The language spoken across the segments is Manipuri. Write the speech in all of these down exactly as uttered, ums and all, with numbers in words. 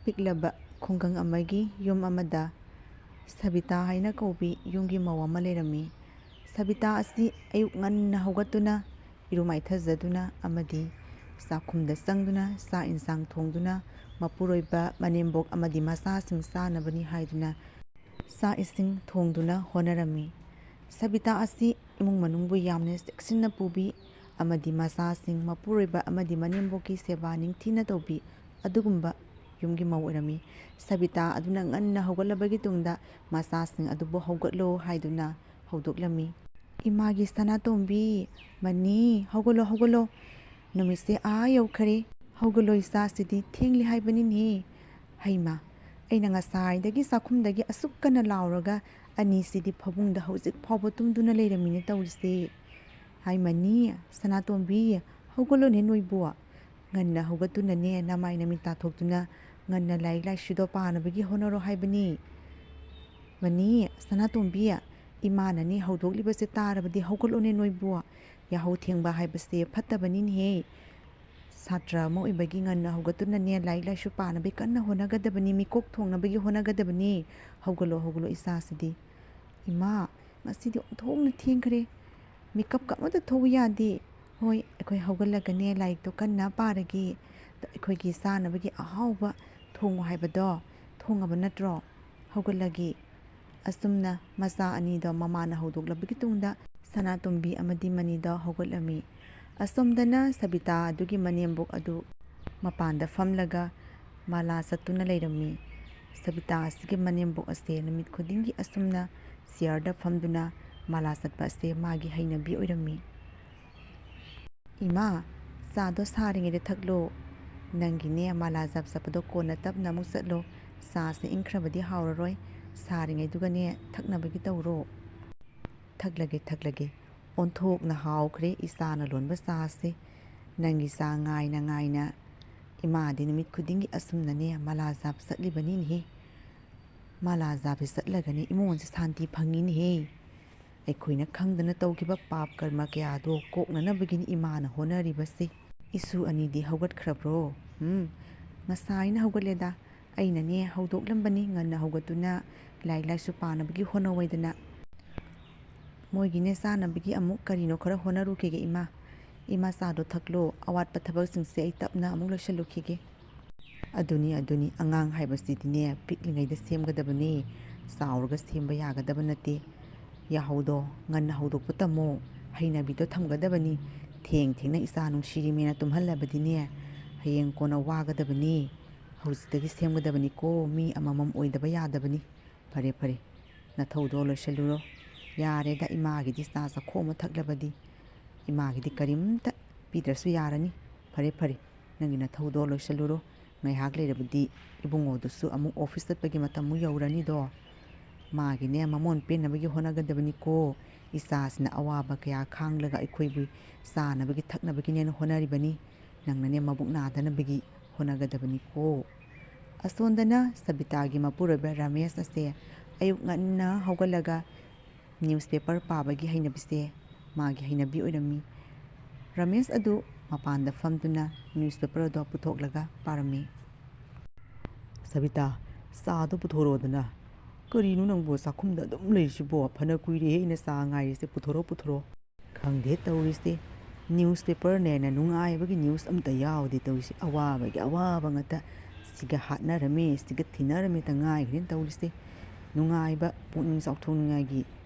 ꯄꯤꯛꯂꯕ ꯈꯨꯡꯒꯪ ꯑꯃꯒꯤ ꯌꯨꯝ ꯑꯃꯗ ꯁꯕꯤꯇꯥ ꯍꯥꯏꯅ ꯀꯧꯕꯤ ꯌꯨꯝꯒꯤ ꯃꯧ ꯑꯃ ꯂꯩꯔꯝꯃꯤ꯫ ꯁꯕꯤꯇꯥ ꯑꯁꯤ ꯑꯌꯨꯛ ꯉꯟꯅ ꯍꯧꯒꯠꯇꯨꯅ, ꯏꯔꯨ ꯃꯥꯏꯊꯖꯗꯨꯅ ꯑꯃꯗꯤ ꯆꯥꯛꯈꯨꯝꯗ ꯆꯪꯗꯨꯅ ꯆꯥꯛ ꯏꯟꯁꯥꯡ ꯊꯣꯡꯗꯨꯅ, ꯃꯄꯨꯔꯣꯏꯕ, ꯃꯅꯦꯝꯕꯣꯛ ꯑꯃꯗꯤ ꯃꯆꯥꯁꯤꯡ ꯆꯥꯅꯕꯅꯤ ꯍꯥꯏꯗꯨꯅ ꯆꯥꯛ ꯏꯁꯤꯡ ꯊꯣꯡꯗꯨꯅ ꯍꯣꯠꯅꯔꯝꯃꯤ꯫ ꯁꯕꯤꯇꯥ ꯑꯁꯤ ꯏꯃꯨꯡ ꯃꯅꯨꯡꯕꯨ ꯌꯥꯝꯅ ꯆꯦꯛꯁꯤꯟꯅ ꯄꯨꯕꯤ ꯑꯃꯗꯤ ꯃꯆꯥꯁꯤꯡ, ꯃꯄꯨꯔꯣꯏꯕ ꯑꯃꯗꯤ ꯃꯅꯦꯝꯕꯣꯛꯀꯤ ꯁꯦꯕꯥ ꯅꯤꯡꯊꯤꯅ ꯇꯧꯕꯤ ꯑꯗꯨꯒꯨꯝꯕ ꯌꯨꯝꯒꯤ ꯃꯧ ꯑꯣꯏꯔꯝꯃꯤ꯫ ꯁꯕꯤꯇꯥ ꯑꯗꯨꯅ ꯉꯟꯅ ꯍꯧꯒꯠꯂꯕꯒꯤ ꯇꯨꯡꯗ ꯃꯆꯥꯁꯤꯡ ꯑꯗꯨꯕꯨ "ꯍꯧꯒꯠꯂꯣ" ꯍꯥꯏꯗꯨꯅ ꯍꯧꯗꯣꯛꯂꯝꯃꯤ꯫ "ꯏꯃꯥꯒꯤ ꯁꯅꯥꯇꯣꯝꯕꯤ, ꯃꯅꯤ, ꯍꯧꯒꯠꯂꯣ, ꯍꯧꯒꯠꯂꯣ꯫ ꯅꯨꯃꯤꯠꯁꯦ ꯑꯥ ꯌꯧꯈꯔꯦ꯫ ꯍꯧꯒꯠꯂꯣ, ꯏꯆꯥꯁꯤꯗꯤ ꯊꯦꯡꯂꯦ ꯍꯥꯏꯕꯅꯤꯅꯦ꯫ ꯍꯩꯃꯥ, ꯑꯩꯅ ꯉꯁꯥꯏꯗꯒꯤ ꯆꯥꯛꯈꯨꯝꯗꯒꯤ ꯑꯁꯨꯛ ꯀꯟꯅ ꯂꯥꯎꯔꯒ ꯑꯅꯤꯁꯤꯗꯤ ꯐꯃꯨꯡꯗ ꯍꯧꯖꯤꯛ ꯐꯥꯎꯕ ꯇꯨꯝꯗꯨꯅ ꯂꯩꯔꯝꯃꯤꯅꯦ ꯇꯧꯔꯤꯁꯦ꯫ ꯍꯥꯏ ꯃꯅꯤ, ꯁꯅꯥꯇꯣꯝꯕꯤ, ꯍꯧꯒꯠꯂꯣꯅꯦ ꯅꯣꯏꯕꯨ꯫ ꯉꯟꯅ ꯍꯧꯒꯠꯇꯨꯅꯅꯦ ꯅꯃꯥꯏ ꯅꯃꯤꯠ ꯇꯥꯊꯣꯛꯇꯨꯅ ꯉꯟꯅ ꯂꯥꯏꯔꯤꯛ ꯂꯥꯏꯁꯨꯗꯣ ꯄꯥꯅꯕꯒꯤ ꯍꯣꯠꯅꯔꯣ ꯍꯥꯏꯕꯅꯤ꯫ ꯃꯅꯤ, ꯁꯅꯥꯇꯣꯝꯕꯤ, ꯏꯃꯥꯅꯅꯦ ꯍꯧꯗꯣꯛꯂꯤꯕꯁꯦ ꯇꯥꯔꯕꯗꯤ ꯍꯧꯒꯠꯂꯣꯅꯦ ꯅꯣꯏꯕꯨ꯫ ꯌꯥꯍꯧ ꯊꯦꯡꯕ ꯍꯥꯏꯕꯁꯦ ꯐꯠꯇꯕꯅꯤꯅꯦꯍꯦ꯫ ꯁꯥꯇ꯭ꯔ ꯑꯃ ꯑꯣꯏꯕꯒꯤ ꯉꯟꯅ ꯍꯧꯒꯠꯇꯨꯅꯅꯦ ꯂꯥꯏꯔꯤꯛ ꯂꯥꯏꯁꯨ ꯄꯥꯅꯕꯒꯤ ꯀꯟꯅ ꯍꯣꯠꯅꯒꯗꯕꯅꯤ, ꯃꯤꯀꯣꯛ ꯊꯣꯡꯅꯕꯒꯤ ꯍꯣꯠꯅꯒꯗꯕꯅꯤ꯫ ꯍꯧꯒꯠꯂꯣ, ꯍꯧꯒꯠꯂꯣ ꯏꯆꯥꯁꯤꯗꯤ꯫ ꯏꯃꯥ, ꯉꯁꯤꯗꯤ ꯑꯣꯟꯊꯣꯛꯅ ꯊꯦꯡꯈ꯭ꯔꯦ꯫ ꯃꯤꯀꯞꯀ ꯑꯃꯠꯇ ꯊꯣꯛꯎ ꯌꯥꯗꯦ꯫ ꯍꯣꯏ, ꯑꯩꯈꯣꯏ ꯍꯧꯒꯠꯂꯒꯅꯦ ꯂꯥꯏꯔꯤꯛꯇꯣ ꯀꯟꯅ ꯄꯥꯔꯒꯦ꯫ ꯑꯩꯈꯣꯏꯒꯤ ꯆꯥꯅꯕꯒꯤ ꯑꯍꯥꯎꯕ ꯊꯣꯡꯉꯨ ꯍꯥꯏꯕꯗꯣ ꯊꯣꯡꯉꯕ ꯅꯠꯇ꯭ꯔꯣ? ꯍꯧꯒꯠꯂꯒꯦ꯫ ꯑꯁꯨꯝꯅ ꯃꯆꯥ ꯑꯅꯤꯗꯣ ꯃꯃꯥꯅ ꯍꯧꯗꯣꯛꯂꯕꯒꯤ ꯇꯨꯡꯗ ꯁꯅꯥꯇꯣꯝꯕꯤ ꯑꯃꯗꯤ ꯃꯅꯤꯗꯣ ꯍꯧꯒꯠꯂꯝꯃꯤ꯫ ꯑꯁꯣꯝꯗꯅ ꯁꯕꯤꯇꯥ ꯑꯗꯨꯒꯤ ꯃꯅꯦꯝꯕꯣꯛ ꯑꯗꯨ ꯃꯄꯥꯟꯗ ꯐꯝꯂꯒ ꯃꯥꯂꯥ ꯆꯠꯇꯨꯅ ꯂꯩꯔꯝꯃꯤ꯫ ꯁꯕꯤꯇꯥ ꯑꯁꯤꯒꯤ ꯃꯅꯦꯝꯕꯣꯛ ꯑꯁꯦ ꯅꯨꯃꯤꯠ ꯈꯨꯗꯤꯡꯒꯤ ꯑꯁꯨꯝꯅ ꯆꯤꯌꯔꯗ ꯐꯝꯗꯨꯅ ꯃꯥꯂꯥ ꯆꯠꯄ ꯑꯁꯦ ꯃꯥꯒꯤ ꯍꯩꯅꯕꯤ ꯑꯣꯏꯔꯝꯃꯤ꯫ "ꯏꯃꯥ, ꯆꯥꯗꯣ ꯁꯥꯔꯤꯉꯩꯗ ꯊꯛꯂꯣ꯫ ꯅꯪꯒꯤꯅꯦ ꯃꯥꯂꯥ ꯖꯥꯞ ꯆꯠꯄꯗꯣ ꯀꯣꯟꯅ ꯇꯞꯅ ꯑꯃꯨꯛ ꯆꯠꯂꯣ꯫ ꯆꯥꯁꯦ ꯏꯪꯈ꯭ꯔꯕꯗꯤ ꯍꯥꯎꯔꯔꯣꯏ꯫ ꯁꯥꯔꯤꯉꯩꯗꯨꯒꯅꯦ ꯊꯛꯅꯕꯒꯤ ꯇꯧꯔꯣ꯫" "ꯊꯛꯂꯒꯦ, ꯊꯛꯂꯒꯦ꯫ ꯑꯣꯟꯊꯣꯛꯅ ꯍꯥꯎꯈ꯭ꯔꯦ ꯏꯆꯥꯅ ꯂꯣꯟꯕ ꯆꯥꯁꯦ꯫ ꯅꯪꯒꯤ ꯆꯥ ꯉꯥꯏꯅ ꯉꯥꯏꯅ ꯏꯃꯥꯗꯤ ꯅꯨꯃꯤꯠ ꯈꯨꯗꯤꯡꯒꯤ ꯑꯁꯨꯝꯅꯅꯦ ꯃꯥꯂꯥ ꯖꯥꯞ ꯆꯠꯂꯤꯕꯅꯤꯅꯦꯍꯦ꯫ ꯃꯥꯂꯥ ꯖꯥꯞꯁꯦ ꯆꯠꯂꯒꯅꯦ ꯏꯃꯨꯡꯁꯦ ꯁꯥꯟꯇꯤ ꯐꯪꯉꯤꯅꯦꯍꯦ꯫ ꯑꯩꯈꯣꯏꯅ ꯈꯪꯗꯅ ꯇꯧꯈꯤꯕ ꯄꯥꯞ ꯀꯔꯃ ꯀꯌꯥꯗꯣ ꯀꯣꯛꯅꯅꯕꯒꯤꯅꯤ ꯏꯃꯥꯅ ꯍꯣꯠꯅꯔꯤꯕꯁꯦ꯫" "ꯏꯁꯨ ꯑꯅꯤꯗꯤ ꯍꯧꯒꯠꯈ꯭ꯔꯕ꯭ꯔꯣ?" "ꯎꯝ, ꯉꯁꯥꯏꯅ ꯍꯧꯒꯠꯂꯦꯗ꯫ ꯑꯩꯅꯅꯦ ꯍꯧꯗꯣꯛꯂꯝꯕꯅꯤ, ꯉꯟꯅ ꯍꯧꯒꯠꯇꯨꯅ ꯂꯥꯏꯔꯤꯛ ꯂꯥꯏꯁꯨ ꯄꯥꯅꯕꯒꯤ ꯍꯣꯠꯅꯧ ꯍꯥꯏꯗꯅ꯫ ꯃꯣꯏꯒꯤꯅꯦ ꯆꯥꯅꯕꯒꯤ ꯑꯃꯨꯛ ꯀꯔꯤꯅꯣ ꯈꯔ ꯍꯣꯠꯅꯔꯨꯈꯤꯒꯦ ꯏꯃꯥ꯫ ꯏꯃꯥ ꯆꯥꯗꯣ ꯊꯛꯂꯣ, ꯑꯋꯥꯠꯄ ꯊꯕꯛꯁꯤꯡꯁꯦ ꯑꯩ ꯇꯞꯅ ꯑꯃꯨꯛ ꯂꯣꯏꯁꯤꯜꯂꯨꯈꯤꯒꯦ꯫ ꯑꯗꯨꯅꯤ, ꯑꯗꯨꯅꯤ, ꯑꯉꯥꯡ ꯍꯥꯏꯕꯁꯤꯗꯤꯅꯦ ꯄꯤꯛꯂꯤꯉꯩꯗ ꯁꯦꯝꯒꯗꯕꯅꯤ, ꯆꯥꯎꯔꯒ ꯁꯦꯝꯕ ꯌꯥꯒꯗꯕ ꯅꯠꯇꯦ꯫ ꯌꯥꯍꯧꯗꯣ ꯉꯟꯅ ꯍꯧꯗꯣꯛꯄ ꯇꯝꯃꯣ, ꯍꯩꯅꯕꯤꯗꯣ ꯊꯝꯒꯗꯕꯅꯤ꯫ ꯊꯦꯡ ꯊꯦꯡꯅ ꯏꯆꯥ ꯅꯨꯡꯁꯤꯔꯤꯃꯦꯅ ꯇꯨꯝꯍꯜꯂꯕꯗꯤꯅꯦ ꯍꯌꯦꯡ ꯀꯣꯟꯅ ꯋꯥꯒꯗꯕꯅꯤ꯫ ꯍꯧꯖꯤꯛꯇꯒꯤ ꯁꯦꯝꯒꯗꯕꯅꯤꯀꯣ, ꯃꯤ ꯑꯃꯃꯝ ꯑꯣꯏꯗꯕ ꯌꯥꯗꯕꯅꯤ꯫ ꯐꯔꯦ, ꯐꯔꯦ, ꯅꯊꯧꯗꯣ ꯂꯣꯏꯁꯤꯜꯂꯨꯔꯣ꯫ ꯌꯥꯔꯦꯗ, ꯏꯃꯥꯒꯤꯗꯤ ꯆꯥ ꯆꯥꯈꯣꯝ ꯑꯃ ꯊꯛꯂꯕꯗꯤ꯫ ꯏꯃꯥꯒꯤꯗꯤ ꯀꯔꯤꯝꯇ ꯄꯤꯗ꯭ꯔꯁꯨ ꯌꯥꯔꯅꯤ꯫ ꯐꯔꯦ, ꯐꯔꯦ, ꯅꯪꯒꯤ ꯅꯊꯧꯗꯣ ꯂꯣꯏꯁꯤꯜꯂꯨꯔꯣ꯫ ꯉꯥꯏꯍꯥꯛ ꯂꯩꯔꯕꯗꯤ ꯏꯕꯨꯡꯉꯣꯗꯨꯁꯨ ꯑꯃꯨꯛ ꯑꯣꯐꯤꯁ ꯆꯠꯄꯒꯤ ꯃꯇꯝꯃꯨꯛ ꯌꯧꯔꯅꯤꯗꯣ꯫ ꯃꯥꯒꯤꯅꯦ ꯃꯃꯣꯟ ꯄꯦꯟꯅꯕꯒꯤ ꯍꯣꯠꯅꯒꯗꯕꯅꯤꯀꯣ꯫ ꯏꯆꯥꯁꯤꯅ ꯑꯋꯥꯕ ꯀꯌꯥ ꯈꯥꯡꯂꯒ ꯑꯩꯈꯣꯏꯕꯨ ꯆꯥꯅꯕꯒꯤ ꯊꯛꯅꯕꯒꯤꯅꯦꯅ ꯍꯣꯠꯅꯔꯤꯕꯅꯤ꯫ ꯅꯪꯅꯅꯦ ꯃꯕꯨꯛ ꯅꯥꯗꯅꯕꯒꯤ ꯍꯣꯠꯅꯒꯗꯕꯅꯤꯀꯣ꯫ ꯑꯁꯣꯝꯗꯅ ꯁꯕꯤꯇꯥꯒꯤ ꯃꯄꯨꯔꯣꯏꯕ ꯔꯃꯦꯁ ꯑꯁꯦ ꯑꯌꯨꯛ ꯉꯟꯅ ꯍꯧꯒꯠꯂꯒ ꯅ꯭ꯌꯨꯁꯄꯦꯄꯔ ꯄꯥꯕꯒꯤ ꯍꯩꯅꯕꯤꯁꯦ ꯃꯥꯒꯤ ꯍꯩꯅꯕꯤ ꯑꯣꯏꯔꯝꯃꯤ꯫ ꯔꯃꯦꯁ ꯑꯗꯨ ꯃꯄꯥꯟꯗ ꯐꯝꯗꯨꯅ ꯅ꯭ꯌꯨꯁꯄꯦꯄꯔ ꯑꯗꯣ ꯄꯨꯊꯣꯛꯂꯒ ꯄꯥꯔꯝꯃꯤ꯫ "ꯁꯕꯤꯇꯥ, ꯆꯥꯗꯣ ꯄꯨꯊꯣꯔꯛꯑꯣꯗꯅ꯫ ꯀꯔꯤꯅꯣ ꯅꯪꯕꯨ ꯆꯥꯛꯈꯨꯝꯗ ꯑꯗꯨꯝ ꯂꯩꯔꯤꯁꯤꯕꯣ? ꯐꯅ ꯀꯨꯏꯔꯦꯍꯦ ꯑꯩꯅ ꯆꯥ ꯉꯥꯏꯔꯤꯁꯦ꯫ ꯄꯨꯊꯣꯔꯛꯑꯣ, ꯄꯨꯊꯣꯔꯛꯑꯣ꯫" ꯈꯪꯗꯦ ꯇꯧꯔꯤꯁꯦ, ꯅ꯭ꯌꯨꯁꯄꯦꯄꯔꯅꯦꯅ ꯅꯨꯡꯉꯥꯏꯕꯒꯤ ꯅ꯭ꯌꯨꯁ ꯑꯝꯇ ꯌꯥꯎꯗꯦ ꯇꯧꯔꯤꯁꯦ꯫ ꯑꯋꯥꯕꯒꯤ ꯑꯋꯥꯕ ꯉꯥꯛꯇ꯫ ꯁꯤꯒ ꯍꯥꯠꯅꯔꯝꯃꯤ, ꯁꯤꯒ ꯊꯤꯅꯔꯝꯃꯤꯇ ꯉꯥꯏꯈ꯭ꯔꯦꯅ ꯇꯧꯔꯤꯁꯦ꯫ ꯅꯨꯡꯉꯥꯏꯕ, ꯄꯨꯛꯅꯤꯡ ꯆꯥꯎꯊꯣꯛꯅꯤꯡꯉꯥꯏꯒꯤ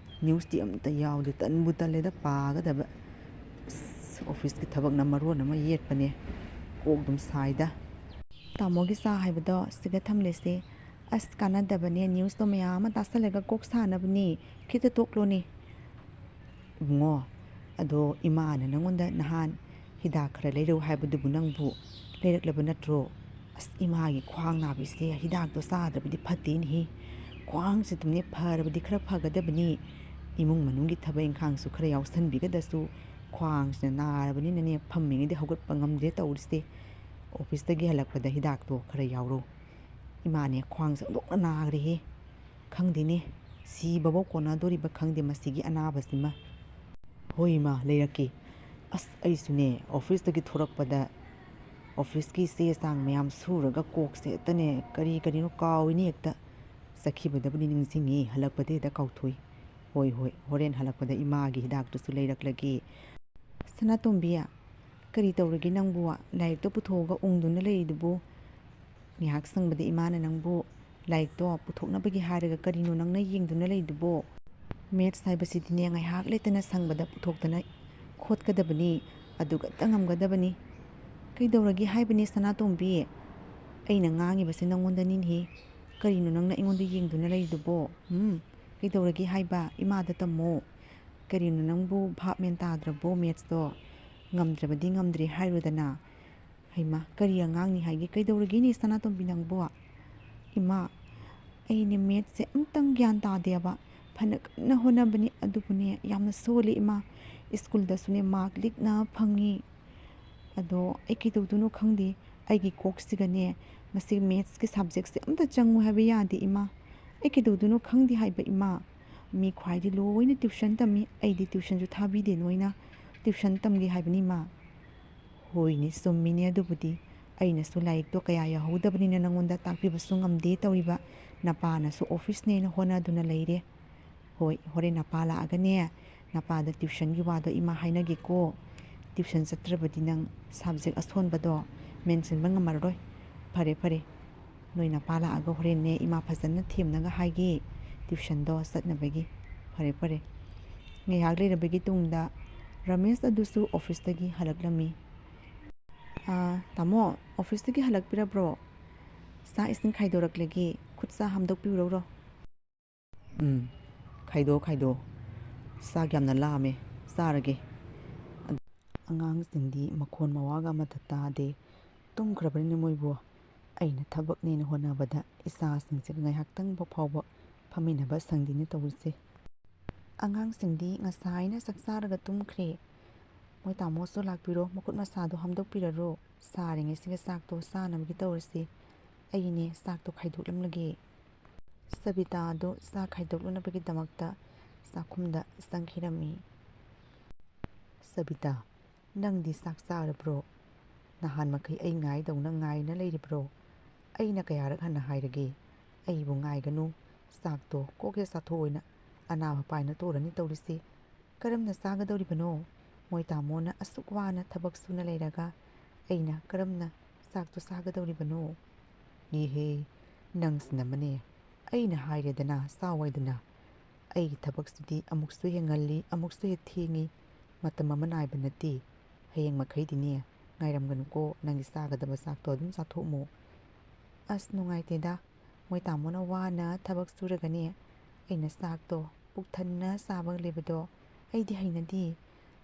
ꯅ꯭ꯌꯨꯁꯇꯤ ꯑꯝꯇ ꯌꯥꯎꯗꯦ꯫ ꯇꯟꯕꯨ ꯇꯜꯂꯦꯗ ꯄꯥꯒꯗꯕ꯫ ꯑꯁ, ꯑꯣꯐꯤꯁꯀꯤ ꯊꯕꯛꯅ ꯃꯔꯣꯟ ꯑꯃ ꯌꯦꯠꯄꯅꯦ꯫ ꯀꯣꯛ ꯑꯗꯨꯝ ꯁꯥꯏꯗ꯫ ꯇꯥꯃꯣꯒꯤ ꯆꯥ ꯍꯥꯏꯕꯗꯣ ꯁꯤꯒ ꯊꯝꯂꯁꯦ꯫ ꯑꯁ, ꯀꯥꯟꯅꯗꯕꯅꯦ, ꯅ꯭ꯌꯨꯁꯇꯣ ꯃꯌꯥꯝ ꯑꯃ ꯇꯥꯁꯜꯂꯒ ꯀꯣꯛ ꯁꯥꯅꯕꯅꯦ꯫ ꯈꯤꯇ ꯇꯣꯛꯂꯣꯅꯦ꯫ ꯏꯕꯨꯡꯉꯣ, ꯑꯗꯣ ꯏꯃꯥꯅ ꯅꯪꯉꯣꯟꯗ ꯅꯍꯥꯟ ꯍꯤꯗꯥꯛ ꯈꯔ ꯂꯩꯔꯛꯎ ꯍꯥꯏꯕꯗꯨꯕꯨ ꯅꯪꯕꯨ ꯂꯩꯔꯛꯂꯕ ꯅꯠꯇ꯭ꯔꯣ? ꯑꯁ, ꯏꯃꯥꯒꯤ ꯈ꯭ꯋꯥꯡ ꯅꯥꯕꯤꯁꯦ ꯍꯤꯗꯥꯛꯇꯣ ꯆꯥꯗ꯭ꯔꯕꯗꯤ ꯐꯠꯇꯦꯅꯦꯍꯦ꯫ ꯈ꯭ꯋꯥꯡꯁꯤꯗꯅꯦ ꯐꯔꯕꯗꯤ ꯈꯔ ꯐꯒꯗꯕꯅꯤ꯫ ꯏꯃꯨꯡ ꯃꯅꯨꯡꯒꯤ ꯊꯕꯛ ꯏꯪꯈꯥꯡꯁꯨ ꯈꯔ ꯌꯥꯎꯁꯟꯕꯤꯒꯗꯁꯨ ꯈ꯭ꯋꯥꯡꯁꯤꯅ ꯅꯥꯔꯕꯅꯤꯅꯅꯦ, ꯐꯝꯃꯤꯉꯩꯗꯤ ꯍꯧꯒꯠꯄ ꯉꯝꯗ꯭ꯔꯦ ꯇꯧꯔꯤꯁꯦ꯫ ꯑꯣꯐꯤꯁꯇꯒꯤ ꯍꯜꯂꯛꯄꯗ ꯍꯤꯗꯥꯛꯇꯣ ꯈꯔ ꯌꯥꯎꯔꯣ꯫ ꯏꯃꯥꯅꯦ, ꯈ꯭ꯋꯥꯡꯁꯦ ꯑꯣꯟꯊꯣꯛꯅ ꯅꯥꯈ꯭ꯔꯦꯍꯦ꯫ ꯈꯪꯗꯦꯅꯦ, ꯁꯤꯕꯐꯧ ꯀꯣꯟꯅꯗꯣꯔꯤꯕ ꯈꯪꯗꯦ ꯃꯁꯤꯒꯤ ꯑꯅꯥꯕꯁꯤꯃ꯫ ꯍꯣꯏ ꯏꯃꯥ, ꯂꯩꯔꯛꯀꯦ꯫ ꯑꯁ, ꯑꯩꯁꯨꯅꯦ, ꯑꯣꯐꯤꯁꯇꯒꯤ ꯊꯣꯔꯛꯄꯗ ꯑꯣꯐꯤꯁꯀꯤ ꯆꯦ ꯆꯥꯡ ꯃꯌꯥꯝ ꯁꯨꯔꯒ ꯀꯣꯛꯁꯦ ꯍꯦꯛꯇꯅꯦ ꯀꯔꯤ ꯀꯔꯤꯅꯣ ꯀꯥꯎꯏꯅꯦ ꯍꯦꯛꯇ꯫ ꯆꯠꯈꯤꯕꯗꯕꯨꯗꯤ ꯅꯤꯡꯁꯤꯡꯉꯤ, ꯍꯜꯂꯛꯄꯗ ꯍꯦꯛꯇ ꯀꯥꯎꯊꯣꯛꯏ꯫ ꯍꯣꯏ, ꯍꯣꯏ, ꯍꯣꯔꯦꯟ ꯍꯜꯂꯛꯄꯗ ꯏꯃꯥꯒꯤ ꯍꯤꯗꯥꯛꯇꯨꯁꯨ ꯂꯩꯔꯛꯂꯒꯦ꯫ ꯁꯅꯥꯇꯣꯝꯕꯤ, ꯀꯔꯤ ꯇꯧꯔꯒꯦ ꯅꯪꯕꯨ? ꯂꯥꯏꯔꯤꯛꯇꯣ ꯄꯨꯊꯣꯛꯑꯒ ꯎꯪꯗꯨꯅ ꯂꯩꯔꯤꯗꯨꯕꯨ? ꯉꯥꯏꯍꯥꯛ ꯁꯪꯕꯗ ꯏꯃꯥꯅ ꯅꯪꯕꯨ ꯂꯥꯏꯔꯤꯛꯇꯣ ꯄꯨꯊꯣꯛꯅꯕꯒꯤ ꯍꯥꯏꯔꯒ ꯀꯔꯤꯅꯣ ꯅꯪꯅ ꯌꯦꯡꯗꯨꯅ ꯂꯩꯗꯨꯕꯣ? ꯃꯦꯠꯁ ꯍꯥꯏꯕꯁꯤꯗꯤꯅꯦ ꯉꯥꯏꯍꯥꯛ ꯂꯩꯇꯅ ꯁꯪꯕꯗ ꯄꯨꯊꯣꯛꯇꯅ ꯈꯣꯠꯀꯗꯕꯅꯤ, ꯑꯗꯨꯒꯇ ꯉꯝꯒꯗꯕꯅꯤ꯫ ꯀꯩꯗꯧꯔꯒꯦ ꯍꯥꯏꯕꯅꯤ ꯁꯅꯥꯇꯣꯝꯕꯤ? ꯑꯩꯅ ꯉꯥꯡꯉꯤꯕꯁꯦ ꯅꯪꯉꯣꯟꯗꯅꯤꯅꯦꯍꯦ꯫ ꯀꯔꯤꯅꯣ ꯅꯪꯅ ꯑꯩꯉꯣꯟꯗ ꯌꯦꯡꯗꯨꯅ ꯂꯩꯗꯨꯕꯣ? ꯎꯝ? ꯀꯩꯗꯧꯔꯒꯦ ꯍꯥꯏꯕ? ꯏꯃꯥꯗ ꯇꯝꯃꯣ꯫ ꯀꯔꯤꯅꯣ ꯅꯪꯕꯨ ꯚꯥꯞ ꯃꯦꯟ ꯇꯥꯗ꯭ꯔꯕꯣ ꯃꯦꯠꯁꯇꯣ? ꯉꯝꯗ꯭ꯔꯕꯗꯤ ꯉꯝꯗ꯭ꯔꯦ ꯍꯥꯏꯔꯨꯗꯅ꯫ ꯍꯩꯃꯥ, ꯀꯔꯤ ꯑꯉꯥꯡꯅꯤ ꯍꯥꯏꯒꯦ? ꯀꯩꯗꯧꯔꯒꯦꯅꯦ ꯁꯅꯥꯇꯣꯝꯕꯤ ꯅꯪꯕꯣ? ꯏꯃꯥ, ꯑꯩꯅꯦ ꯃꯦꯠꯁꯁꯦ ꯑꯝꯇꯪ ꯒ꯭ꯌꯥꯟ ꯇꯥꯗꯦꯕ꯫ ꯐꯅ ꯀꯟꯅ ꯍꯣꯠꯅꯕꯅꯤ, ꯑꯗꯨꯕꯨꯅꯦ ꯌꯥꯝꯅ ꯁꯣꯜꯂꯤ ꯏꯃꯥ꯫ ꯁ꯭ꯀꯨꯜꯗꯁꯨꯅꯦ ꯃꯥꯔꯛ ꯂꯤꯛꯅ ꯐꯪꯉꯤ꯫ ꯑꯗꯣ ꯑꯩ ꯀꯩꯗꯧꯗꯣꯏꯅꯣ ꯈꯪꯗꯦ꯫ ꯑꯩꯒꯤ ꯀꯣꯛꯁꯤꯒꯅꯦ ꯃꯁꯤ ꯃꯦꯠꯁꯀꯤ ꯁꯕꯖꯦꯛꯁꯦ ꯑꯝꯇ ꯆꯪꯉꯨ ꯍꯥꯏꯕ ꯌꯥꯗꯦ ꯏꯃꯥ꯫ ꯑꯩ ꯀꯩꯗꯧꯗꯣꯏꯅꯣ ꯈꯪꯗꯦ ꯍꯥꯏꯕ ꯏꯃꯥ꯫ ꯃꯤ ꯈ꯭ꯋꯥꯏꯗꯤ ꯂꯣꯏꯅ ꯇ꯭ꯌꯨꯁꯟ ꯇꯝꯃꯤ, ꯑꯩꯗꯤ ꯇ꯭ꯌꯨꯁꯟꯁꯨ ꯊꯥꯕꯤꯗꯦ ꯅꯣꯏꯅ꯫ ꯇ꯭ꯌꯨꯁꯟ ꯇꯝꯒꯦ ꯍꯥꯏꯕꯅꯤ ꯏꯃꯥ꯫ ꯍꯣꯏꯅꯦ, ꯆꯨꯝꯃꯤꯅꯦ ꯑꯗꯨꯕꯨꯗꯤ꯫ ꯑꯩꯅꯁꯨ ꯂꯥꯏꯔꯤꯛꯇꯣ ꯀꯌꯥ ꯌꯥꯎꯍꯧꯗꯕꯅꯤꯅ ꯅꯪꯉꯣꯟꯗ ꯇꯥꯛꯄꯤꯕꯁꯨ ꯉꯝꯗꯦ ꯇꯧꯔꯤꯕ꯫ ꯅꯄꯥꯅꯁꯨ ꯑꯣꯐꯤꯁꯅꯦꯅ ꯍꯣꯠꯅꯗꯨꯅ ꯂꯩꯔꯦ꯫ ꯍꯣꯏ, ꯍꯣꯔꯦꯟ ꯅꯄꯥ ꯂꯥꯛꯑꯒꯅꯦ, ꯅꯄꯥꯗ ꯇ꯭ꯌꯨꯁꯟꯒꯤ ꯋꯥꯗꯣ ꯏꯃꯥ ꯍꯥꯏꯅꯒꯦꯀꯣ꯫ ꯇ꯭ꯌꯨꯁꯟ ꯆꯠꯇ꯭ꯔꯕꯗꯤ ꯅꯪ ꯁꯕꯖꯦꯛ ꯑꯁꯣꯟꯕꯗꯣ ꯃꯦꯟꯁꯤꯟꯕ ꯉꯝꯃꯔꯣꯏ꯫ ꯐꯔꯦ, ꯐꯔꯦ꯫ ꯅꯣꯏ ꯅꯄꯥ ꯂꯥꯛꯑꯒ ꯍꯣꯔꯦꯟꯅꯦ ꯏꯃꯥ ꯐꯖꯅ ꯊꯦꯝꯅꯒ ꯍꯥꯏꯒꯦ ꯇ꯭ꯌꯨꯁꯟꯗꯣ ꯆꯠꯅꯕꯒꯤ꯫ ꯐꯔꯦ, ꯐꯔꯦ꯫ ꯉꯥꯏꯍꯥꯛ ꯂꯩꯔꯕꯒꯤ ꯇꯨꯡꯗ ꯔꯃꯦꯁ ꯑꯗꯨꯁꯨ ꯑꯣꯐꯤꯁꯇꯒꯤ ꯍꯜꯂꯛꯂꯝꯃꯤ꯫ "ꯑꯥ, ꯇꯥꯃꯣ, ꯑꯣꯐꯤꯁꯇꯒꯤ ꯍꯜꯂꯛꯄꯤꯔꯕ꯭ꯔꯣ? ꯆꯥꯛ ꯏꯁꯤꯡ ꯈꯥꯏꯗꯣꯔꯛꯂꯒꯦ, ꯈꯨꯠ ꯁꯥ ꯍꯥꯝꯗꯣꯛꯄꯤꯔꯨꯔꯣ꯫" "ꯎꯝ, ꯈꯥꯏꯗꯣꯛ, ꯈꯥꯏꯗꯣꯛ꯫ ꯆꯥꯛ ꯌꯥꯝꯅ ꯂꯥꯝꯃꯦ, ꯆꯥꯔꯒꯦ꯫" ꯑꯉꯥꯡꯁꯤꯡꯗꯤ ꯃꯈꯣꯟ ꯃꯋꯥꯒ ꯑꯃꯠꯇ ꯇꯥꯗꯦ꯫ ꯇꯨꯝꯈ꯭ꯔꯕꯅꯤꯅ ꯃꯣꯏꯕꯨ꯫ ꯑꯩꯅ ꯊꯕꯛꯅꯦꯅ ꯍꯣꯠꯅꯕꯗ ꯏꯆꯥꯁꯤꯡꯁꯤꯒ ꯉꯥꯏꯍꯥꯛꯇꯪ ꯐꯥꯎꯕ ꯐꯝꯃꯤꯟꯅꯕ ꯁꯪꯗꯦꯅꯦ ꯇꯧꯔꯤꯁꯦ꯫ ꯑꯉꯥꯡꯁꯤꯡꯗꯤ ꯉꯁꯥꯏꯅ ꯆꯥꯛ ꯆꯥꯔꯒ ꯇꯨꯝꯈ꯭ꯔꯦ꯫ ꯃꯣꯏ ꯇꯥꯃꯣꯁꯨ ꯂꯥꯛꯄꯤꯔꯣ, ꯃꯈꯨꯠ ꯃꯁꯥꯗꯣ ꯍꯥꯝꯗꯣꯛꯄꯤꯔꯔꯣ꯫ ꯆꯥꯔꯤꯉꯩꯁꯤꯒ ꯆꯥꯛꯇꯣ ꯆꯥꯅꯕꯒꯤ ꯇꯧꯔꯁꯤ꯫ ꯑꯩꯅꯦ ꯆꯥꯛꯇꯣ ꯈꯥꯏꯗꯣꯛꯂꯝꯂꯒꯦ꯫ ꯁꯕꯤꯇꯥ ꯑꯗꯨ ꯆꯥꯛ ꯈꯥꯏꯗꯣꯛꯂꯨꯅꯕꯒꯤꯗꯃꯛꯇ ꯆꯥꯛꯈꯨꯝꯗ ꯆꯪꯈꯤꯔꯝꯃꯤ꯫ "ꯁꯕꯤꯇꯥ, ꯅꯪꯗꯤ ꯆꯥꯛ ꯆꯥꯔꯕ꯭ꯔꯣ?" ꯅꯍꯥꯟ ꯃꯈꯩ ꯑꯩ ꯉꯥꯏꯗꯧꯅ ꯉꯥꯏꯅ ꯂꯩꯔꯤꯕ꯭ꯔꯣ? ꯑꯩꯅ ꯀꯌꯥꯔꯛ ꯍꯟꯅ ꯍꯥꯏꯔꯒꯦ, ꯑꯩꯕꯨ ꯉꯥꯏꯒꯅꯨ, ꯆꯥꯛꯇꯣ ꯀꯣꯛ ꯍꯦꯛ ꯆꯥꯊꯣꯛꯑꯣꯏꯅ ꯑꯅꯥꯕ ꯄꯥꯏꯅ ꯇꯣꯔꯅꯤ ꯇꯧꯔꯤꯁꯤ꯫ ꯀꯔꯝꯅ ꯆꯥꯒꯗꯧꯔꯤꯕꯅꯣ? ꯃꯣꯏ ꯇꯥꯃꯣꯅ ꯑꯁꯨꯛ ꯋꯥꯅ ꯊꯕꯛ ꯁꯨꯅ ꯂꯩꯔꯒ ꯑꯩꯅ ꯀꯔꯝꯅ ꯆꯥꯛꯇꯣ ꯆꯥꯒꯗꯧꯔꯤꯕꯅꯣ? ꯏꯍꯦ, ꯅꯪꯁꯤꯅ ꯑꯃꯅꯦ꯫ ꯑꯩꯅ ꯍꯥꯏꯔꯦꯗꯅ, ꯆꯥꯎ ꯍꯥꯏꯗꯅ꯫ ꯑꯩꯒꯤ ꯊꯕꯛꯁꯤꯗꯤ ꯑꯃꯨꯛꯁꯨ ꯍꯦꯛ ꯉꯜꯂꯤ, ꯑꯃꯨꯛꯁꯨ ꯍꯦꯛ ꯊꯦꯡꯉꯤ, ꯃꯇꯝ ꯑꯃ ꯅꯥꯏꯕ ꯅꯠꯇꯦ꯫ ꯍꯌꯦꯡ ꯃꯈꯩꯗꯤꯅꯦ, ꯉꯥꯏꯔꯝꯒꯅꯨꯀꯣ, ꯅꯪꯒꯤ ꯆꯥꯒꯗꯕ ꯆꯥꯛꯇꯣ ꯑꯗꯨꯝ ꯆꯥꯊꯣꯛꯑꯝꯃꯣ꯫ ꯑꯁ, ꯅꯨꯡꯉꯥꯏꯇꯦꯗ, ꯃꯣꯏ ꯇꯥꯃꯣꯅ ꯋꯥꯅ ꯊꯕꯛ ꯁꯨꯔꯒꯅꯦ, ꯑꯩꯅ ꯆꯥꯛꯇꯣ ꯄꯨꯛ ꯊꯟꯅ ꯆꯥꯕ ꯂꯩꯕꯗꯣ ꯑꯩꯗꯤ ꯍꯩꯅꯗꯦ꯫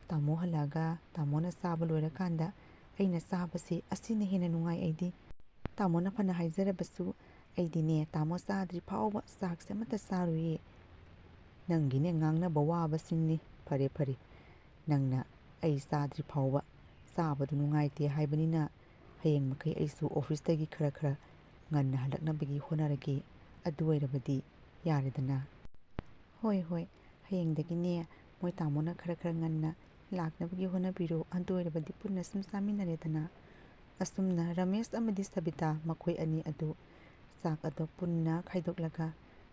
ꯇꯥꯃꯣ ꯍꯜꯂꯛꯑꯒ ꯇꯥꯃꯣꯅ ꯆꯥꯕ ꯂꯣꯏꯔꯀꯥꯟꯗ ꯑꯩꯅ ꯆꯥꯕꯁꯦ, ꯑꯁꯤꯅ ꯍꯦꯟꯅ ꯅꯨꯡꯉꯥꯏ ꯑꯩꯗꯤ꯫ ꯇꯥꯃꯣꯅ ꯐꯅ ꯍꯥꯏꯖꯔꯕꯁꯨ, ꯑꯩꯗꯤꯅꯦ, ꯇꯥꯃꯣ ꯆꯥꯗ꯭ꯔꯤ ꯐꯥꯎꯕ ꯆꯥꯛꯁꯦ ꯑꯃꯠꯇ ꯆꯥꯔꯣꯏꯌꯦ꯫ ꯅꯪꯒꯤꯅꯦ ꯉꯥꯡꯅꯕ ꯋꯥꯕꯁꯤꯡꯅꯤ꯫ ꯐꯔꯦ, ꯐꯔꯦ, ꯅꯪꯅ ꯑꯩ ꯆꯥꯗ꯭ꯔꯤ ꯐꯥꯎꯕ ꯆꯥꯕꯗꯨ ꯅꯨꯡꯉꯥꯏꯇꯦ ꯍꯥꯏꯕꯅꯤꯅ, ꯍꯌꯦꯡ ꯃꯈꯩ ꯑꯩꯁꯨ ꯑꯣꯐꯤꯁꯇꯒꯤ ꯈꯔ ꯈꯔ ꯉꯟꯅ ꯍꯜꯂꯛꯅꯕꯒꯤ ꯍꯣꯠꯅꯔꯒꯦ꯫ ꯑꯗꯨ ꯑꯣꯏꯔꯕꯗꯤ ꯌꯥꯔꯦꯗꯅ꯫ ꯍꯣꯏ, ꯍꯣꯏ, ꯍꯌꯦꯡꯗꯒꯤꯅꯦ ꯃꯣꯏ ꯇꯥꯃꯣꯅ ꯈꯔ ꯈꯔ ꯉꯟꯅ ꯂꯥꯛꯅꯕꯒꯤ ꯍꯣꯠꯅꯕꯤꯔꯣ꯫ ꯑꯗꯨ ꯑꯣꯏꯔꯕꯗꯤ ꯄꯨꯟꯅ ꯁꯨꯝ ꯆꯥꯃꯤꯟꯅꯔꯦꯗꯅ꯫ ꯑꯁꯨꯝꯅ ꯔꯃꯦꯁ ꯑꯃꯗꯤ ꯁꯕꯤꯇꯥ ꯃꯈꯣꯏ ꯑꯅꯤ ꯑꯗꯨ ꯆꯥꯛ ꯑꯗꯨ ꯄꯨꯟꯅ ꯈꯥꯏꯗꯣꯛꯂꯒ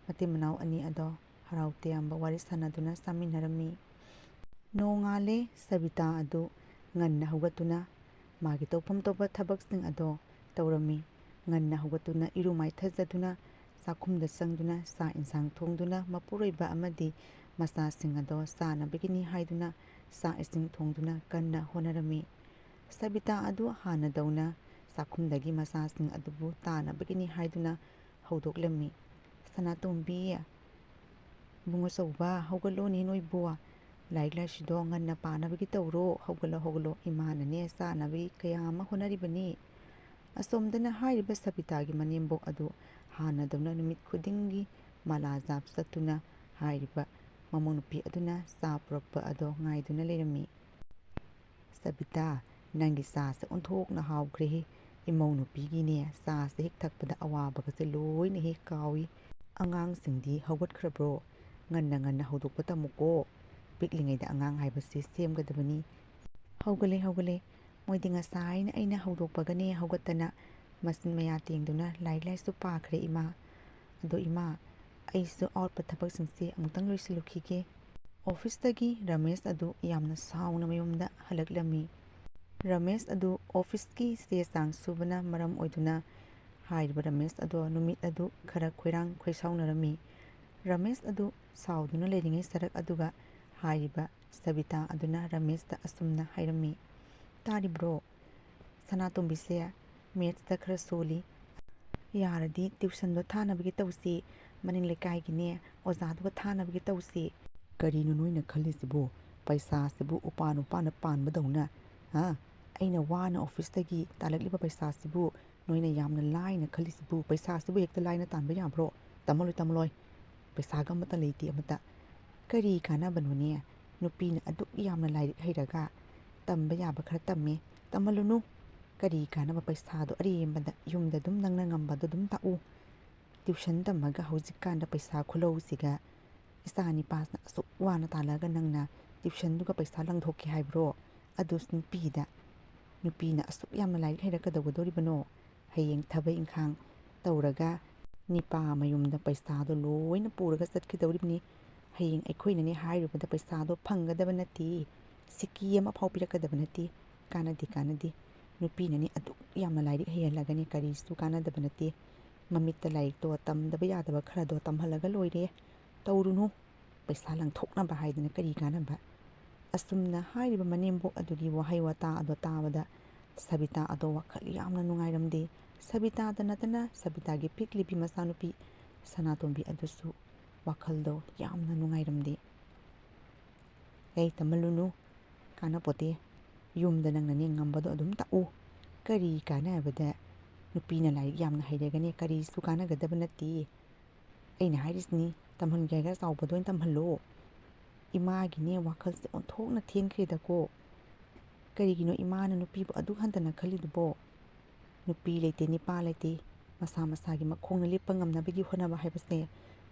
ꯃꯇꯩ ꯃꯅꯥꯎ ꯑꯅꯤ ꯑꯗꯣ ꯍꯔꯥꯎ ꯇꯌꯥꯝꯕ ꯋꯥꯔꯤ ꯁꯥꯟꯅꯗꯨꯅ ꯆꯥꯃꯤꯟꯅꯔꯝꯃꯤ꯫ ꯅꯣꯡꯉꯥꯜꯂꯦ꯫ ꯁꯕꯤꯇꯥ ꯑꯗꯨ ꯉꯟꯅ ꯍꯧꯒꯠꯇꯨꯅ ꯃꯥꯒꯤ ꯇꯧꯐꯝ ꯊꯣꯛꯄ ꯊꯕꯛꯁꯤꯡ ꯑꯗꯣ ꯇꯧꯔꯝꯃꯤ꯫ ꯉꯟꯅ ꯍꯧꯒꯠꯇꯨꯅ ꯏꯔꯨ ꯃꯥꯏꯊꯖꯗꯨꯅ ꯆꯥꯛꯈꯨꯝꯗ ꯆꯪꯗꯨꯅ ꯆꯥꯛ ꯏꯟꯁꯥꯡ ꯊꯣꯡꯗꯨꯅ ꯃꯄꯨꯔꯣꯏꯕ ꯑꯃꯗꯤ ꯃꯆꯥꯁꯤꯡ ꯑꯗꯣ ꯆꯥꯅꯕꯒꯤꯅꯤ ꯍꯥꯏꯗꯨꯅ ꯆꯥꯛ ꯏꯁꯤꯡ ꯊꯣꯡꯗꯨꯅ ꯀꯟꯅ ꯍꯣꯠꯅꯔꯝꯃꯤ꯫ ꯁꯕꯤꯇꯥ ꯑꯗꯨ ꯍꯥꯟꯅꯗꯧꯅ ꯆꯥꯛꯈꯨꯝꯗꯒꯤ ꯃꯆꯥꯁꯤꯡ ꯑꯗꯨꯕꯨ ꯇꯥꯅꯕꯒꯤꯅꯤ ꯍꯥꯏꯗꯨꯅ ꯍꯧꯗꯣꯛꯂꯝꯃꯤ꯫ "ꯁꯅꯥꯇꯣꯝꯕꯤ, ꯏꯕꯨꯡꯉꯣꯆꯧꯕ, ꯍꯧꯒꯠꯂꯣꯅꯦ ꯅꯣꯏꯕꯨ꯫ ꯂꯥꯏꯔꯤꯛ ꯂꯥꯏꯁꯨꯗꯣ ꯉꯟꯅ ꯄꯥꯅꯕꯒꯤ ꯇꯧꯔꯣ꯫ ꯍꯧꯒꯠꯂꯣ, ꯍꯧꯒꯠꯂꯣ꯫ ꯏꯃꯥꯅꯅꯦ ꯆꯥꯅꯕꯒꯤ ꯀꯌꯥ ꯑꯃ ꯍꯣꯠꯅꯔꯤꯕꯅꯤ꯫" ꯑꯁꯣꯝꯗꯅ ꯍꯥꯏꯔꯤꯕ ꯁꯕꯤꯇꯥꯒꯤ ꯃꯅꯦꯝꯕꯣꯛ ꯑꯗꯨ ꯍꯥꯟꯅꯗꯧꯅ ꯅꯨꯃꯤꯠ ꯈꯨꯗꯤꯡꯒꯤ ꯃꯂꯥꯖꯥꯞ ꯆꯠꯇꯨꯅ ꯍꯥꯏꯔꯤꯕ ꯃꯃꯧ ꯅꯨꯄꯤ ꯑꯗꯨꯅ ꯆꯥ ꯄꯨꯔꯛꯄ ꯑꯗꯣ ꯉꯥꯏꯗꯨꯅ ꯂꯩꯔꯝꯃꯤ꯫ "ꯁꯕꯤꯇꯥ, ꯅꯪꯒꯤ ꯆꯥꯁꯦ ꯑꯣꯟꯊꯣꯛꯅ ꯍꯥꯎꯈ꯭ꯔꯦꯍꯦ꯫ ꯏꯃꯧ ꯅꯨꯄꯤꯒꯤꯅꯦ ꯆꯥꯁꯦ ꯍꯦꯛ ꯊꯛꯄꯗ ꯑꯋꯥꯕꯒꯁꯦ ꯂꯣꯏꯅ ꯍꯦꯛ ꯀꯥꯎꯏ꯫ ꯑꯉꯥꯡꯁꯤꯡꯗꯤ ꯍꯧꯒꯠꯈ꯭ꯔꯕ꯭ꯔꯣ? ꯉꯟꯅ ꯉꯟꯅ ꯍꯧꯗꯣꯛꯄ ꯇꯝꯃꯨꯀꯣ꯫ ꯄꯤꯛꯂꯤꯉꯩꯗ ꯑꯉꯥꯡ ꯍꯥꯏꯕꯁꯤ ꯁꯦꯝꯒꯗꯕꯅꯤ꯫" "ꯍꯧꯒꯠꯂꯦ, ꯍꯧꯒꯠꯂꯦ꯫ ꯃꯣꯏꯗꯤ ꯉꯁꯥꯏꯅ ꯑꯩꯅ ꯍꯧꯗꯣꯛꯄꯒꯅꯦ ꯍꯧꯒꯠꯇꯅ ꯃꯆꯤꯟ ꯃꯌꯥ ꯇꯦꯡꯗꯨꯅ ꯂꯥꯏꯔꯤꯛ ꯂꯥꯏꯁꯨ ꯄꯥꯈ꯭ꯔꯦ, ꯏꯃꯥ꯫ ꯑꯗꯣ ꯏꯃꯥ, ꯑꯩꯁꯨ ꯑꯋꯥꯠꯄ ꯊꯕꯛꯁꯤꯡꯁꯦ ꯑꯃꯨꯛꯇꯪ ꯂꯣꯏꯁꯤꯜꯂꯨꯈꯤꯒꯦ꯫ ꯑꯣꯐꯤꯁꯇꯒꯤ ꯔꯃꯦꯁ ꯑꯗꯨ ꯌꯥꯝꯅ ꯁꯥꯎꯅ ꯃꯌꯨꯝꯗ ꯍꯜꯂꯛꯂꯝꯃꯤ꯫ ꯔꯃꯦꯁ ꯑꯗꯨ ꯑꯣꯐꯤꯁꯀꯤ ꯆꯦ ꯆꯥꯡ ꯁꯨꯕꯅ ꯃꯔꯝ ꯑꯣꯏꯗꯨꯅ ꯍꯥꯏꯔꯤꯕ ꯔꯃꯦꯁ ꯑꯗꯣ ꯅꯨꯃꯤꯠ ꯑꯗꯨ ꯈꯔ ꯈꯣꯏꯔꯥꯡ ꯈꯣꯏꯁꯥꯎꯅꯔꯝꯃꯤ꯫ ꯔꯃꯦꯁ ꯑꯗꯨ ꯁꯥꯎꯗꯨꯅ ꯂꯩꯔꯤꯉꯩ ꯁꯔꯛ ꯑꯗꯨꯒ ꯍꯥꯏꯔꯤꯕ ꯁꯕꯤꯇꯥ ꯑꯗꯨꯅ ꯔꯃꯦꯁꯇ ꯑꯁꯨꯝꯅ ꯍꯥꯏꯔꯝꯃꯤ, "ꯇꯥꯔꯤꯕ꯭ꯔꯣ? ꯁꯅꯥꯇꯣꯝꯕꯤꯁꯦ ꯃꯦꯠꯁꯇ ꯈꯔ ꯁꯣꯜꯂꯤ꯫ ꯌꯥꯔꯗꯤ ꯇ꯭ꯌꯨꯁꯟꯗꯣ ꯊꯥꯅꯕꯒꯤ ꯇꯧꯁꯤ, ꯃꯅꯤꯡ ꯂꯩꯀꯥꯏꯒꯤꯅꯦ ꯑꯣꯖꯥꯗꯨꯒ ꯊꯥꯅꯕꯒꯤ ꯇꯧꯁꯤ"꯫ "ꯀꯔꯤꯅꯣ ꯅꯣꯏꯅ ꯈꯜꯂꯤꯁꯤꯕꯨ? ꯄꯩꯁꯥꯁꯤꯕꯨ ꯎꯄꯥꯟ ꯎꯄꯥꯟꯅ ꯄꯥꯟꯕꯗꯧꯅ? ꯍꯥ? ꯑꯩꯅ ꯋꯥꯅ ꯑꯣꯐꯤꯁꯇꯒꯤ ꯇꯥꯜꯂꯛꯂꯤꯕ ꯄꯩꯁꯥꯁꯤꯕꯨ ꯅꯣꯏꯅ ꯌꯥꯝꯅ ꯂꯥꯏꯅ ꯈꯜꯂꯤꯁꯤꯕꯨ? ꯄꯩꯁꯥꯁꯤꯕꯨ ꯍꯦꯛꯇ ꯂꯥꯏꯅ ꯇꯥꯟꯕ ꯌꯥꯕ꯭ꯔꯣ? ꯇꯝꯃꯜꯂꯣꯏ, ꯇꯝꯃꯜꯂꯣꯏ꯫ ꯄꯩꯁꯥꯒ ꯑꯃꯠꯇ ꯂꯩꯇꯦ, ꯑꯃꯠꯇ꯫ ꯀꯔꯤ ꯀꯥꯟꯅꯕꯅꯣꯅꯦ? ꯅꯨꯄꯤꯅ ꯑꯗꯨꯛ ꯌꯥꯝꯅ ꯂꯥꯏꯔꯤꯛ ꯍꯩꯔꯒ ꯇꯝꯕ ꯌꯥꯕ ꯈꯔ ꯇꯝꯃꯦ, ꯇꯝꯍꯜꯂꯨꯅꯨ꯫ ꯀꯔꯤ ꯀꯥꯟꯅꯕ ꯄꯩꯁꯥꯗꯣ ꯑꯔꯦꯝꯕꯗ ꯌꯨꯝꯗ ꯑꯗꯨꯝ ꯅꯪꯅ ꯉꯝꯕꯗꯣ ꯑꯗꯨꯝ ꯇꯥꯛꯎ꯫ ꯇ꯭ꯌꯨꯁꯟ ꯇꯝꯃꯒ ꯍꯧꯖꯤꯛꯀꯥꯟꯗ ꯄꯩꯁꯥ ꯈꯨꯂꯧꯁꯤꯒ ꯏꯆꯥ ꯅꯤꯄꯥꯁꯤꯅ ꯑꯁꯨꯛ ꯋꯥꯅ ꯇꯥꯜꯂꯒ ꯅꯪꯅ ꯇ꯭ꯌꯨꯁꯟꯗꯨꯒ ꯄꯩꯁꯥ ꯂꯪꯊꯣꯛꯀꯦ ꯍꯥꯏꯕ꯭ꯔꯣ? ꯑꯗꯨꯁꯨ ꯅꯨꯄꯤꯗ, ꯅꯨꯄꯤꯅ ꯑꯁꯨꯛ ꯌꯥꯝꯅ ꯂꯥꯏꯔꯤꯛ ꯍꯩꯔ ꯀꯩꯗꯧꯒꯗꯧꯔꯤꯕꯅꯣ? ꯍꯌꯦꯡ ꯊꯕꯛ ꯏꯪꯈꯥꯡ ꯇꯧꯔꯒ ꯅꯤꯄꯥ ꯃꯌꯨꯝꯗ ꯄꯩꯁꯥꯗꯣ ꯂꯣꯏꯅ ꯄꯨꯔꯒ ꯆꯠꯈꯤꯗꯧꯔꯤꯕꯅꯤ꯫ ꯍꯌꯦꯡ ꯑꯩꯈꯣꯏꯅꯅꯦ ꯍꯥꯏꯔꯨꯕꯗ ꯄꯩꯁꯥꯗꯣ ꯐꯪꯒꯗꯕ ꯅꯠꯇꯦ, ꯁꯤꯀꯤ ꯑꯃ ꯐꯥꯎ ꯄꯤꯔꯛꯀꯗꯕ ꯅꯠꯇꯦ꯫ ꯀꯥꯟꯅꯗꯦ, ꯀꯥꯟꯅꯗꯦ꯫ ꯅꯨꯄꯤꯅꯅꯦ ꯑꯗꯨꯛ ꯌꯥꯝꯅ ꯂꯥꯏꯔꯤꯛ ꯍꯩꯍꯜꯂꯒꯅꯦ ꯀꯔꯤꯁꯨ ꯀꯥꯟꯅꯗꯕ ꯅꯠꯇꯦ꯫ ꯃꯃꯤꯠꯇ ꯂꯥꯏꯔꯤꯛꯇꯣ ꯇꯝꯗꯕ ꯌꯥꯗꯕ ꯈꯔꯗꯣ ꯇꯝꯍꯜꯂꯒ ꯂꯣꯏꯔꯦ꯫ ꯇꯧꯔꯨꯅꯨ꯫ ꯄꯩꯁꯥ ꯂꯪꯊꯣꯛꯅꯕ ꯍꯥꯏꯗꯅ ꯀꯔꯤ ꯀꯥꯟꯅꯕ?" ꯑꯁꯨꯝꯅ ꯍꯥꯏꯔꯤꯕ ꯃꯅꯦꯝꯕꯣꯛ ꯑꯗꯨꯒꯤ ꯋꯥꯍꯩ ꯋꯥꯇꯥ ꯑꯗꯣ ꯇꯥꯕꯗ ꯁꯕꯤꯇꯥ ꯑꯗꯣ ꯋꯥꯈꯜ ꯌꯥꯝꯅ ꯅꯨꯡꯉꯥꯏꯔꯝꯗꯦ꯫ ꯁꯕꯤꯇꯥꯗ ꯅꯠꯇꯅ ꯁꯕꯤꯇꯥꯒꯤ ꯄꯤꯛꯂꯤꯕꯤ ꯃꯆꯥꯅꯨꯄꯤ ꯁꯅꯥꯇꯣꯝꯕꯤ ꯑꯗꯨꯁꯨ ꯋꯥꯈꯜꯗꯣ ꯌꯥꯝꯅ ꯅꯨꯡꯉꯥꯏꯔꯝꯗꯦ꯫ "ꯑꯩ ꯇꯝꯍꯜꯂꯨꯅꯨ, ꯀꯥꯟꯅꯄꯣꯠꯇꯦ꯫ ꯌꯨꯝꯗ ꯅꯪꯅꯅꯦ ꯉꯝꯕꯗꯣ ꯑꯗꯨꯝ ꯇꯥꯛꯎ꯫ ꯀꯔꯤ ꯀꯥꯟꯅꯕꯗ ꯅꯨꯄꯤꯅ ꯂꯥꯏꯔꯤꯛ ꯌꯥꯝꯅ ꯍꯩꯔꯒꯅꯦ ꯀꯔꯤꯁꯨ ꯀꯥꯟꯅꯒꯗꯕ ꯅꯠꯇꯦ꯫ ꯑꯩꯅ ꯍꯥꯏꯔꯤꯁꯤꯅꯤ, ꯇꯝꯍꯟꯒꯦ ꯍꯥꯏꯔꯒ ꯆꯥꯎꯕꯗ ꯑꯣꯏꯅ ꯇꯝꯍꯜꯂꯣ꯫ ꯏꯃꯥꯒꯤꯅꯦ ꯋꯥꯈꯜꯁꯦ ꯑꯣꯟꯊꯣꯛꯅ ꯊꯦꯟꯈ꯭ꯔꯦꯗꯀꯣ꯫ ꯀꯔꯤꯒꯤꯅꯣ ꯏꯃꯥꯅ ꯅꯨꯄꯤꯕꯨ ꯑꯗꯨꯛ ꯍꯟꯊꯅ ꯈꯜꯂꯤꯗꯨꯕꯣ? ꯅꯨꯄꯤ ꯂꯩꯇꯦ, ꯅꯤꯄꯥ ꯂꯩꯇꯦ, ꯃꯁꯥ ꯃꯁꯥꯒꯤ ꯃꯈꯣꯡꯅ ꯂꯦꯞꯄ ꯉꯝꯅꯕꯒꯤ ꯍꯣꯠꯅꯕ ꯍꯥꯏꯕꯁꯦ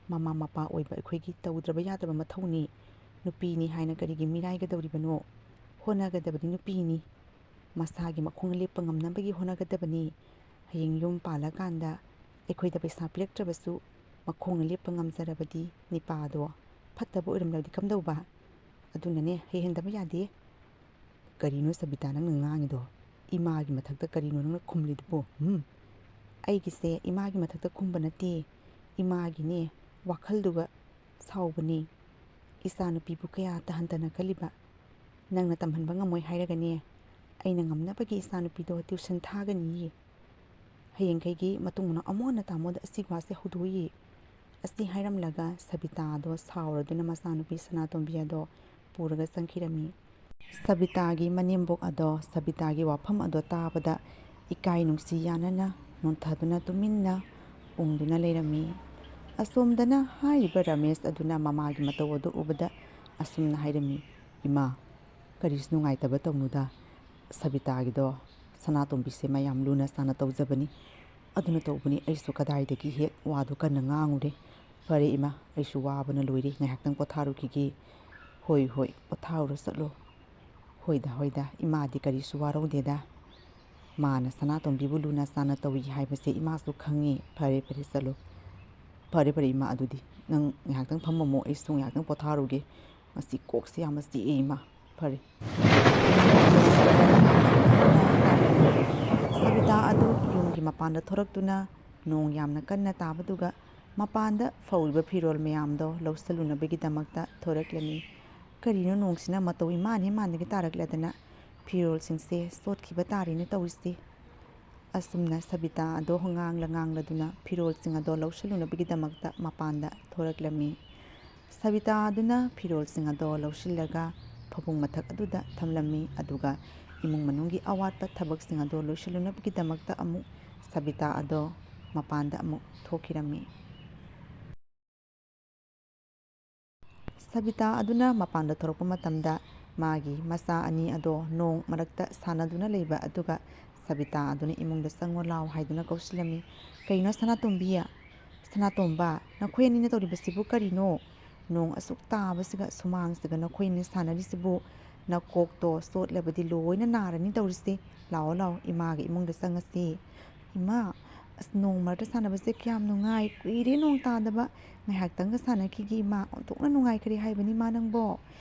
ꯃꯃꯥ ꯃꯄꯥ ꯑꯣꯏꯕ ꯑꯩꯈꯣꯏꯒꯤ ꯇꯧꯗ꯭ꯔꯕ ꯌꯥꯗꯕ ꯃꯊꯧꯅꯤ꯫ ꯅꯨꯄꯤꯅꯤ ꯍꯥꯏꯅ ꯀꯔꯤꯒꯤ ꯃꯤꯔꯥꯏꯒꯗꯧꯔꯤꯕꯅꯣ? ꯍꯣꯠꯅꯒꯗꯕꯗꯤ ꯅꯨꯄꯤꯅꯤ"꯫ ꯃꯁꯥꯒꯤ ꯃꯈꯣꯡꯅ ꯂꯦꯞꯄ ꯉꯝꯅꯕꯒꯤ ꯍꯣꯠꯅꯒꯗꯕꯅꯤ꯫ ꯍꯌꯦꯡ ꯌꯨꯝ ꯄꯥꯜꯂꯀꯥꯟꯗ ꯑꯩꯈꯣꯏꯗ ꯄꯩꯁꯥ ꯄꯤꯔꯛꯇ꯭ꯔꯕꯁꯨ ꯃꯈꯣꯡꯅ ꯂꯦꯞꯄ ꯉꯝꯖꯔꯕꯗꯤ ꯅꯤꯄꯥꯗꯣ ꯐꯠꯇꯕ ꯑꯣꯏꯔꯝꯂꯕꯗꯤ ꯀꯝꯗꯧꯕ? ꯑꯗꯨꯅꯅꯦ ꯍꯩꯍꯟꯗꯕ ꯌꯥꯗꯦ꯫ ꯀꯔꯤꯅꯣ ꯁꯕꯤꯇꯥ ꯅꯪꯅ ꯉꯥꯡꯉꯤꯗꯣ? ꯏꯃꯥꯒꯤ ꯃꯊꯛꯇ ꯀꯔꯤꯅꯣ ꯅꯪꯅ ꯈꯨꯝꯂꯤꯗꯨꯕꯣ? ꯎꯝ? ꯑꯩꯒꯤꯁꯦ ꯏꯃꯥꯒꯤ ꯃꯊꯛꯇ ꯈꯨꯝꯕ ꯅꯠꯇꯦ, ꯏꯃꯥꯒꯤꯅꯦ ꯋꯥꯈꯜꯗꯨꯒ ꯁꯥꯎꯕꯅꯤ꯫ ꯏꯆꯥꯅꯨꯄꯤꯕꯨ ꯀꯌꯥ ꯇꯍꯟꯇꯅ ꯈꯜꯂꯤꯕ? ꯅꯪꯅ ꯇꯝꯍꯟꯕ ꯉꯝꯃꯣꯏ ꯍꯥꯏꯔꯒꯅꯦ, ꯑꯩꯅ ꯉꯝꯅꯕꯒꯤ ꯏꯆꯥꯅꯨꯄꯤꯗꯣ ꯇ꯭ꯌꯨꯁꯟ ꯊꯥꯒꯅꯤꯌꯦ꯫ ꯍꯌꯦꯡꯈꯩꯒꯤ ꯃꯇꯨꯡ ꯃꯅꯥꯎ ꯑꯃꯨꯛ ꯍꯟꯅ ꯇꯥꯃꯣꯗ ꯑꯁꯤ ꯋꯥꯁꯦ ꯍꯧꯗꯣꯛꯏ꯫ ꯑꯁꯤ ꯍꯥꯏꯔꯝꯂꯒ ꯁꯕꯤꯇꯥꯗꯣ ꯁꯥꯎꯔꯗꯨꯅ ꯃꯆꯥꯅꯨꯄꯤ ꯁꯅꯥꯇꯣꯝꯕꯤ ꯑꯗꯣ ꯄꯨꯔꯒ ꯆꯪꯈꯤꯔꯝꯃꯤ꯫ ꯁꯕꯤꯇꯥꯒꯤ ꯃꯅꯦꯝꯕꯣꯛ ꯑꯗꯣ ꯁꯕꯤꯇꯥꯒꯤ ꯋꯥꯐꯝ ꯑꯗꯣ ꯇꯥꯕꯗ ꯏꯀꯥꯏ ꯅꯨꯡꯁꯤ ꯌꯥꯅꯅ ꯅꯣꯟꯊꯗꯨꯅ ꯇꯨꯃꯤꯟꯅ ꯎꯪꯗꯨꯅ ꯂꯩꯔꯝꯃꯤ꯫ ꯑꯁꯣꯝꯗꯅ ꯍꯥꯏꯔꯤꯕ ꯔꯃꯦꯁ ꯑꯗꯨꯅ ꯃꯃꯥꯒꯤ ꯃꯇꯧ ꯑꯗꯨ ꯎꯕꯗ ꯑꯁꯨꯝꯅ ꯍꯥꯏꯔꯝꯃꯤ, "ꯏꯃꯥ, ꯀꯔꯤꯁꯨ ꯅꯨꯡꯉꯥꯏꯇꯕ ꯇꯧꯅꯨꯗ꯫ ꯁꯕꯤꯇꯥꯒꯤꯗꯣ ꯁꯅꯥꯇꯣꯝꯕꯤꯁꯦ ꯃꯌꯥꯝ ꯂꯨꯅ ꯆꯥꯟꯅ ꯇꯧꯖꯕꯅꯤ꯫ ꯑꯗꯨꯅ ꯇꯧꯕꯅꯤ, ꯑꯩꯁꯨ ꯀꯗꯥꯏꯗꯒꯤ ꯍꯦꯛ ꯋꯥꯗꯨ ꯀꯟꯅ ꯉꯥꯡꯉꯨꯔꯦ꯫ ꯐꯔꯦ ꯏꯃꯥ, ꯑꯩꯁꯨ ꯋꯥꯕꯅ ꯂꯣꯏꯔꯦ, ꯉꯥꯏꯍꯥꯛꯇꯪ ꯄꯣꯊꯥꯔꯨꯈꯤꯒꯦ꯫" "ꯍꯣꯏ, ꯍꯣꯏ, ꯄꯣꯊꯥꯔꯨꯔꯣ, ꯆꯠꯂꯣ꯫" "ꯍꯣꯏꯗ, ꯍꯣꯏꯗ, ꯏꯃꯥꯗꯤ ꯀꯔꯤꯁꯨ ꯋꯥꯔꯧꯗꯦꯗ꯫ ꯃꯥꯅ ꯁꯅꯥꯇꯣꯝꯕꯤꯕꯨ ꯂꯨꯅ ꯆꯥꯟꯅ ꯇꯧꯏ ꯍꯥꯏꯕꯁꯦ ꯏꯃꯥꯁꯨ ꯈꯪꯉꯤ꯫ ꯐꯔꯦ, ꯐꯔꯦ, ꯆꯠꯂꯣ꯫" "ꯐꯔꯦ, ꯐꯔꯦ ꯏꯃꯥ, ꯑꯗꯨꯗꯤ ꯅꯪ ꯉꯥꯏꯍꯥꯛꯇꯪ ꯐꯝꯃꯝꯃꯣ, ꯑꯩꯁꯨ ꯉꯥꯏꯍꯥꯛꯇꯪ ꯄꯣꯊꯥꯔꯨꯒꯦ꯫ ꯉꯁꯤ ꯀꯣꯛꯁꯦ ꯌꯥꯝꯅ ꯆꯤꯛꯑꯦ ꯏꯃꯥ꯫ ꯐꯔꯦ꯫" ꯁꯕꯤꯇꯥ ꯑꯗꯨ ꯌꯨꯝꯒꯤ ꯃꯄꯥꯟꯗ ꯊꯣꯔꯛꯇꯨꯅ ꯅꯣꯡ ꯌꯥꯝꯅ ꯀꯟꯅ ꯇꯥꯕꯗꯨꯒ ꯃꯄꯥꯟꯗ ꯐꯧꯔꯤꯕ ꯐꯤꯔꯣꯜ ꯃꯌꯥꯝꯗꯣ ꯂꯧꯁꯜꯂꯨꯅꯕꯒꯤꯗꯃꯛꯇ ꯊꯣꯔꯛꯂꯝꯃꯤ꯫ ꯀꯔꯤꯅꯣ ꯅꯣꯡꯁꯤꯅ ꯃꯇꯧ ꯏꯃꯥꯟ ꯍꯦꯛ ꯃꯥꯟꯗꯒꯩ ꯇꯥꯔꯛꯂꯗꯅ? ꯐꯤꯔꯣꯜꯁꯤꯡꯁꯦ ꯆꯣꯠꯈꯤꯕ ꯇꯥꯔꯦꯅꯦ ꯇꯧꯔꯤꯁꯦ꯫ ꯑꯁꯨꯝꯅ ꯁꯕꯤꯇꯥ ꯑꯗꯣ ꯉꯥꯡꯂ ꯉꯥꯡꯂꯗꯨꯅ ꯐꯤꯔꯣꯜꯁꯤꯡ ꯑꯗꯣ ꯂꯧꯁꯤꯜꯂꯨꯅꯕꯒꯤꯗꯃꯛꯇ ꯃꯄꯥꯟꯗ ꯊꯣꯔꯛꯂꯝꯃꯤ꯫ ꯁꯕꯤꯇꯥ ꯑꯗꯨꯅ ꯐꯤꯔꯣꯜꯁꯤꯡ ꯑꯗꯣ ꯂꯧꯁꯤꯜꯂꯒ ꯐꯃꯨꯡ ꯃꯊꯛ ꯑꯗꯨꯗ ꯊꯝꯂꯝꯃꯤ, ꯑꯗꯨꯒ ꯏꯃꯨꯡ ꯃꯅꯨꯡꯒꯤ ꯑꯋꯥꯠꯄ ꯊꯕꯛꯁꯤꯡ ꯑꯗꯣ ꯂꯣꯏꯁꯤꯜꯂꯨꯅꯕꯒꯤꯗꯃꯛꯇ ꯑꯃꯨꯛ ꯁꯕꯤꯇꯥ ꯑꯗꯣ ꯃꯄꯥꯟꯗ ꯑꯃꯨꯛ ꯊꯣꯛꯈꯤꯔꯝꯃꯤ꯫ ꯁꯕꯤꯇꯥ ꯑꯗꯨꯅ ꯃꯄꯥꯟꯗ ꯊꯣꯔꯛꯄ ꯃꯇꯝꯗ ꯃꯥꯒꯤ ꯃꯆꯥ ꯑꯅꯤ ꯑꯗꯣ ꯅꯣꯡ ꯃꯔꯛꯇ ꯁꯥꯟꯅꯗꯨꯅ ꯂꯩꯕ ꯑꯗꯨꯒ ꯁꯕꯤꯇꯥ ꯑꯗꯨꯅ ꯏꯃꯨꯡꯗ ꯆꯪꯉꯣ ꯂꯥꯎ ꯍꯥꯏꯗꯨꯅ ꯀꯧꯁꯤꯜꯂꯝꯃꯤ꯫ "ꯀꯩꯅꯣ ꯁꯅꯥꯇꯣꯝꯕꯤ, ꯁꯅꯥꯇꯣꯝꯕ, ꯅꯈꯣꯏ ꯑꯅꯤꯅ ꯇꯧꯔꯤꯕꯁꯤꯕꯨ ꯀꯔꯤꯅꯣ? ꯅꯣꯡ ꯑꯁꯨꯛ ꯇꯥꯕꯁꯤꯒ ꯁꯨꯃꯥꯡꯁꯤꯒ ꯅꯈꯣꯏ ꯑꯅꯤ ꯁꯥꯟꯅꯔꯤꯁꯤꯕꯨ ꯅꯀꯣꯛꯇꯣ ꯆꯣꯠꯂꯕꯗꯤ ꯂꯣꯏꯅ ꯅꯥꯔꯅꯤ ꯇꯧꯔꯤꯁꯦ꯫ ꯂꯥꯛꯑꯣ, ꯂꯥꯛꯑꯣ, ꯏꯃꯥꯒꯤ ꯏꯃꯨꯡꯗ ꯆꯪꯉꯁꯤ꯫ ꯏꯃꯥ, ꯑꯁ, ꯅꯣꯡ ꯃꯔꯛꯇ ꯁꯥꯟꯅꯕꯁꯦ ꯀꯌꯥꯝ ꯅꯨꯡꯉꯥꯏ꯫ ꯀꯨꯏꯔꯦ ꯅꯣꯡ ꯇꯥꯗꯕ꯫ ꯉꯥꯏꯍꯥꯛꯇꯪꯒ ꯁꯥꯟꯅꯈꯤꯒꯦ ꯏꯃꯥ꯫ ꯑꯣꯟꯊꯣꯛꯅ ꯅꯨꯡꯉꯥꯏꯈ꯭ꯔꯦ ꯍꯥꯏꯕꯅꯤ ꯏꯃꯥ ꯅꯪꯕꯣ꯫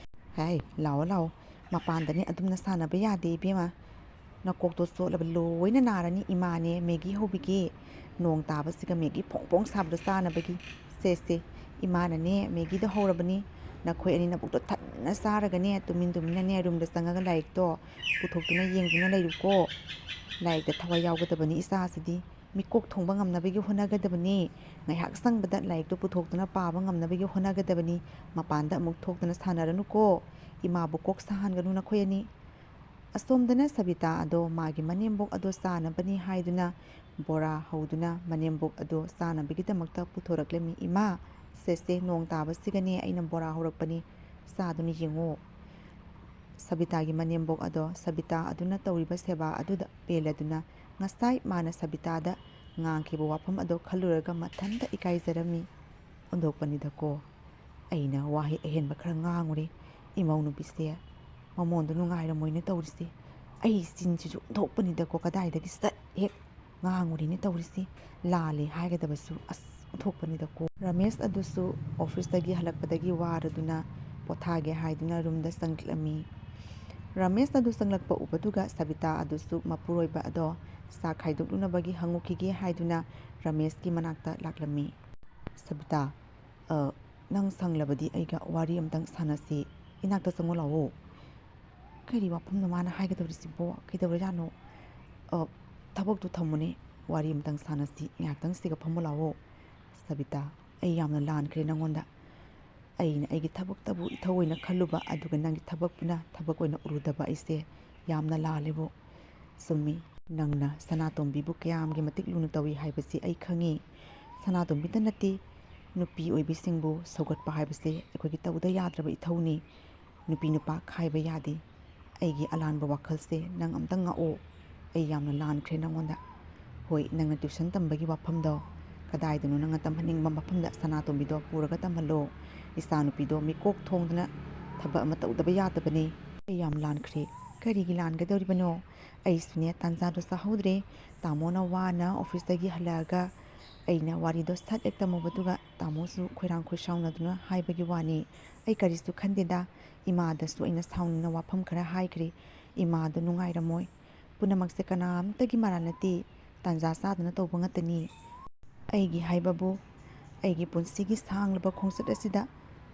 ꯍꯥꯏ, ꯂꯥꯛꯑꯣ, ꯂꯥꯛꯑꯣ꯫ ꯃꯄꯥꯟꯗꯅꯦ ꯑꯗꯨꯝꯅ ꯁꯥꯟꯅꯕ ꯌꯥꯗꯦ ꯏꯕꯦꯝꯃ꯫ ꯅꯀꯣꯛꯇꯣ ꯆꯣꯠꯂꯕ ꯂꯣꯏꯅ ꯅꯥꯔꯅꯤ ꯏꯃꯥꯅꯦ꯫ ꯃꯦꯒꯤ ꯍꯧꯕꯤꯒꯦ꯫ ꯅꯣꯡ ꯇꯥꯕꯁꯤꯒ ꯃꯦꯒꯤ ꯐꯣꯡ ꯐꯣꯡ ꯁꯥꯕꯗꯣ ꯆꯥꯅꯕꯒꯤ꯫ ꯁꯦ, ꯁꯦ, ꯏꯃꯥꯅꯅꯦ ꯃꯦꯒꯤꯗꯣ ꯍꯧꯔꯕꯅꯤ꯫ ꯅꯈꯣꯏ ꯑꯅꯤ ꯅꯕꯨꯛꯇꯣ ꯊꯟꯅ ꯆꯥꯔꯒꯅꯦ ꯇꯨꯃꯤꯟ ꯇꯨꯃꯤꯟꯅꯅꯦ ꯔꯨꯝꯗ ꯆꯪꯉꯒ ꯂꯥꯏꯔꯤꯛꯇꯣ ꯄꯨꯊꯣꯛꯇꯨꯅ ꯌꯦꯡꯗꯨꯅ ꯂꯩꯔꯨꯀꯣ꯫ ꯂꯥꯏꯔꯤꯛꯇ ꯊꯋꯥꯏ ꯌꯥꯎꯒꯗꯕꯅꯤ ꯏꯆꯥꯁꯤꯗꯤ꯫ ꯃꯤꯀꯣꯛ ꯊꯣꯡꯕ ꯉꯝꯅꯕꯒꯤ ꯍꯣꯠꯅꯒꯗꯕꯅꯤ꯫ ꯉꯥꯏꯍꯥꯛ ꯁꯪꯕꯗ ꯂꯥꯏꯔꯤꯛꯇꯨ ꯄꯨꯊꯣꯛꯇꯨꯅ ꯄꯥꯕ ꯉꯝꯅꯕꯒꯤ ꯍꯣꯠꯅꯒꯗꯕꯅꯤ꯫ ꯃꯄꯥꯟꯗ ꯑꯃꯨꯛ ꯊꯣꯛꯇꯅ ꯁꯥꯟꯅꯔꯅꯨꯀꯣ꯫ ꯏꯃꯥꯕꯨ ꯀꯣꯛ ꯁꯥꯍꯟꯒꯅꯨ ꯅꯈꯣꯏ ꯑꯅꯤ꯫ ꯑꯁꯣꯝꯗꯅ ꯁꯕꯤꯇꯥ ꯑꯗꯣ ꯃꯥꯒꯤ ꯃꯅꯦꯝꯕꯣꯛ ꯑꯗꯣ ꯆꯥꯅꯕꯅꯤ ꯍꯥꯏꯗꯨꯅ ꯕꯣꯔꯥ ꯍꯧꯗꯨꯅ ꯃꯅꯦꯝꯕꯣꯛ ꯑꯗꯣ ꯆꯥꯅꯕꯒꯤꯗꯃꯛꯇ ꯄꯨꯊꯣꯔꯛꯂꯝꯃꯤ꯫ "ꯏꯃꯥ, ꯁꯦ, ꯁꯦ, ꯅꯣꯡ ꯇꯥꯕꯁꯤꯒꯅꯦ ꯑꯩꯅ ꯕꯣꯔꯥ ꯍꯧꯔꯛꯄꯅꯤ, ꯆꯥꯗꯨꯅ ꯌꯦꯡꯉꯣ꯫" ꯁꯕꯤꯇꯥꯒꯤ ꯃꯅꯦꯝꯕꯣꯛ ꯑꯗꯣ ꯁꯕꯤꯇꯥ ꯑꯗꯨꯅ ꯇꯧꯔꯤꯕ ꯁꯦꯕꯥ ꯑꯗꯨꯗ ꯄꯦꯜꯂꯗꯨꯅ ꯉꯁꯥꯏ ꯃꯥꯅ ꯁꯕꯤꯇꯥꯗ ꯉꯥꯡꯈꯤꯕ ꯋꯥꯐꯝ ꯑꯗꯣ ꯈꯜꯂꯨꯔꯒ ꯃꯊꯟꯇ ꯏꯀꯥꯏꯖꯔꯝꯃꯤ꯫ ꯑꯣꯟꯊꯣꯛꯄꯅꯤꯗꯀꯣ꯫ ꯑꯩꯅ ꯋꯥꯍꯩ ꯑꯍꯦꯟꯕ ꯈꯔ ꯉꯥꯡꯉꯨꯔꯦ꯫ ꯏꯃꯧ ꯅꯨꯄꯤꯁꯦ ꯃꯃꯣꯟꯗꯣ ꯅꯨꯡꯉꯥꯏꯔꯝꯃꯣꯏꯅ ꯇꯧꯔꯤꯁꯦ꯫ ꯑꯩ ꯆꯤꯟꯁꯤꯁꯨ ꯑꯣꯟꯊꯣꯛꯄꯅꯤꯗꯀꯣ, ꯀꯗꯥꯏꯗꯒꯤ ꯁꯠ ꯍꯦꯛ ꯉꯥꯡꯉꯨꯔꯦꯅꯦ ꯇꯧꯔꯤꯁꯦ꯫ ꯂꯥꯜꯂꯦ ꯍꯥꯏꯒꯗꯕꯁꯨ ꯑꯁ ꯑꯣꯟꯊꯣꯛꯄꯅꯤꯗꯀꯣ꯫ ꯔꯃꯦꯁ ꯑꯗꯨꯁꯨ ꯑꯣꯐꯤꯁꯇꯒꯤ ꯍꯜꯂꯛꯄꯗꯒꯤ ꯋꯥꯔꯗꯨꯅ ꯄꯣꯊꯥꯒꯦ ꯍꯥꯏꯗꯨꯅ ꯔꯨꯝꯗ ꯆꯪꯂꯛꯂꯝꯃꯤ꯫ ꯔꯃꯦꯁ ꯑꯗꯨ ꯆꯪꯂꯛꯄ ꯎꯕꯗꯨꯒ ꯁꯕꯤꯇꯥ ꯑꯗꯨꯁꯨ ꯃꯄꯨꯔꯣꯏꯕ ꯑꯗꯣ ꯆꯥꯛ ꯈꯥꯏꯗꯣꯛꯅꯅꯕꯒꯤ ꯍꯪꯉꯨꯈꯤꯒꯦ ꯍꯥꯏꯗꯨꯅ ꯔꯃꯦꯁꯀꯤ ꯃꯅꯥꯛꯇ ꯂꯥꯛꯂꯝꯃꯤ꯫ "ꯁꯕꯤꯇꯥ, ꯑ, ꯅꯪ ꯁꯪꯂꯕꯗꯤ ꯑꯩꯒ ꯋꯥꯔꯤ ꯑꯝꯇꯪ ꯁꯥꯟꯅꯁꯤ꯫ ꯏꯅꯥꯛꯇ ꯆꯪꯉꯣ ꯂꯥꯛꯑꯣ꯫" ꯀꯔꯤ ꯋꯥꯐꯝꯅꯣ ꯃꯥꯅ ꯍꯥꯏꯒꯗꯧꯔꯤꯁꯤꯕꯣ? ꯀꯩꯗꯧꯔꯖꯥꯠꯅꯣ? "ꯑ, ꯊꯕꯛꯇꯨ ꯊꯝꯃꯨꯅꯦ, ꯋꯥꯔꯤ ꯑꯝꯇꯪ ꯁꯥꯟꯅꯁꯤ, ꯉꯥꯏꯍꯥꯛꯇꯪ ꯁꯤꯒ ꯐꯝꯃꯨ ꯂꯥꯛꯑꯣ꯫" "ꯁꯕꯤꯇꯥ, ꯑꯩ ꯌꯥꯝꯅ ꯂꯥꯟꯈ꯭ꯔꯦ ꯅꯪꯉꯣꯟꯗ꯫ ꯑꯩꯅ ꯑꯩꯒꯤ ꯊꯕꯛꯇꯕꯨ ꯏꯊꯧ ꯑꯣꯏꯅ ꯈꯜꯂꯨꯕ, ꯑꯗꯨꯒ ꯅꯪꯒꯤ ꯊꯕꯛꯄꯨꯅ ꯊꯕꯛ ꯑꯣꯏꯅ ꯎꯔꯨꯗꯕ ꯑꯩꯁꯦ ꯌꯥꯝꯅ ꯂꯥꯜꯂꯦꯕꯣ꯫" "ꯆꯨꯝꯃꯤ, ꯅꯪꯅ ꯁꯅꯥꯇꯣꯝꯕꯤꯕꯨ ꯀꯌꯥꯝꯒꯤ ꯃꯇꯤꯛ ꯂꯨꯅ ꯇꯧꯏ ꯍꯥꯏꯕꯁꯤ ꯑꯩ ꯈꯪꯉꯤ꯫ ꯁꯅꯥꯇꯣꯝꯕꯤꯇ ꯅꯠꯇꯦ, ꯅꯨꯄꯤ ꯑꯣꯏꯕꯤꯁꯤꯡꯕꯨ ꯁꯧꯒꯠꯄ ꯍꯥꯏꯕꯁꯦ ꯑꯩꯈꯣꯏꯒꯤ ꯇꯧꯗ ꯌꯥꯗ꯭ꯔꯕ ꯏꯊꯧꯅꯤ꯫ ꯅꯨꯄꯤ ꯅꯨꯄꯥ ꯈꯥꯏꯕ ꯌꯥꯗꯦ꯫ ꯑꯩꯒꯤ ꯑꯂꯥꯟꯕ ꯋꯥꯈꯜꯁꯦ ꯅꯪ ꯑꯝꯇ ꯉꯥꯛꯑꯣ꯫ ꯑꯩ ꯌꯥꯝꯅ ꯂꯥꯟꯈ꯭ꯔꯦ ꯅꯪꯉꯣꯟꯗ꯫ ꯍꯣꯏ, ꯅꯪꯅ ꯇ꯭ꯌꯨꯁꯟ ꯇꯝꯕꯒꯤ ꯋꯥꯐꯝꯗꯣ, ꯀꯗꯥꯏꯗꯅꯣ ꯅꯪꯅ ꯇꯝꯍꯟꯅꯤꯡꯕ ꯃꯐꯝꯗ ꯁꯅꯥꯇꯣꯝꯕꯤꯗꯣ ꯄꯨꯔꯒ ꯇꯝꯍꯜꯂꯣ꯫ ꯏꯆꯥꯅꯨꯄꯤꯗꯣ ꯃꯤꯀꯣꯛ ꯊꯣꯡꯗꯅ ꯊꯕꯛ ꯑꯃ ꯇꯧꯗꯕ ꯌꯥꯗꯕꯅꯤ꯫ ꯑꯩ ꯌꯥꯝ ꯂꯥꯟꯈ꯭ꯔꯦ꯫ ꯀꯔꯤꯒꯤ ꯂꯥꯟꯒꯗꯧꯔꯤꯕꯅꯣ? ꯑꯩꯁꯨꯅꯦ ꯇꯥꯟꯖꯥꯗꯣ ꯆꯥꯍꯧꯗ꯭ꯔꯦ꯫ ꯇꯥꯃꯣꯅ ꯋꯥꯅ ꯑꯣꯐꯤꯁꯇꯒꯤ ꯍꯜꯂꯛꯑꯒ ꯑꯩꯅ ꯋꯥꯔꯤꯗꯣ ꯁꯠ ꯍꯦꯛ ꯇꯝꯃꯨꯕꯗꯨꯒ ꯇꯥꯃꯣꯁꯨ ꯈꯣꯏꯔꯥꯡ ꯈꯣꯏꯁꯥꯎꯅꯗꯨꯅ ꯍꯥꯏꯕꯒꯤ ꯋꯥꯅꯤ꯫ ꯑꯩ ꯀꯔꯤꯁꯨ ꯈꯟꯗꯦꯗ꯫ ꯏꯃꯥꯗꯁꯨ ꯑꯩꯅ ꯁꯥꯎꯅꯤꯡꯅ ꯋꯥꯐꯝ ꯈꯔ ꯍꯥꯏꯈ꯭ꯔꯦ꯫ ꯏꯃꯥꯗꯣ ꯅꯨꯡꯉꯥꯏꯔꯝꯃꯣꯏ꯫ ꯄꯨꯝꯅꯃꯛꯁꯦ ꯀꯅꯥꯝꯇꯒꯤ ꯃꯔꯥꯜ ꯅꯠꯇꯦ꯫ ꯇꯥꯟꯖꯥ ꯆꯥꯗꯅ ꯇꯧꯕ ꯉꯥꯛꯇꯅꯤ꯫ ꯑꯩꯒꯤ ꯍꯥꯏꯕꯕꯨ, ꯑꯩꯒꯤ ꯄꯨꯟꯁꯤꯒꯤ ꯁꯥꯡꯂꯕ ꯈꯣꯡꯆꯠ ꯑꯁꯤꯗ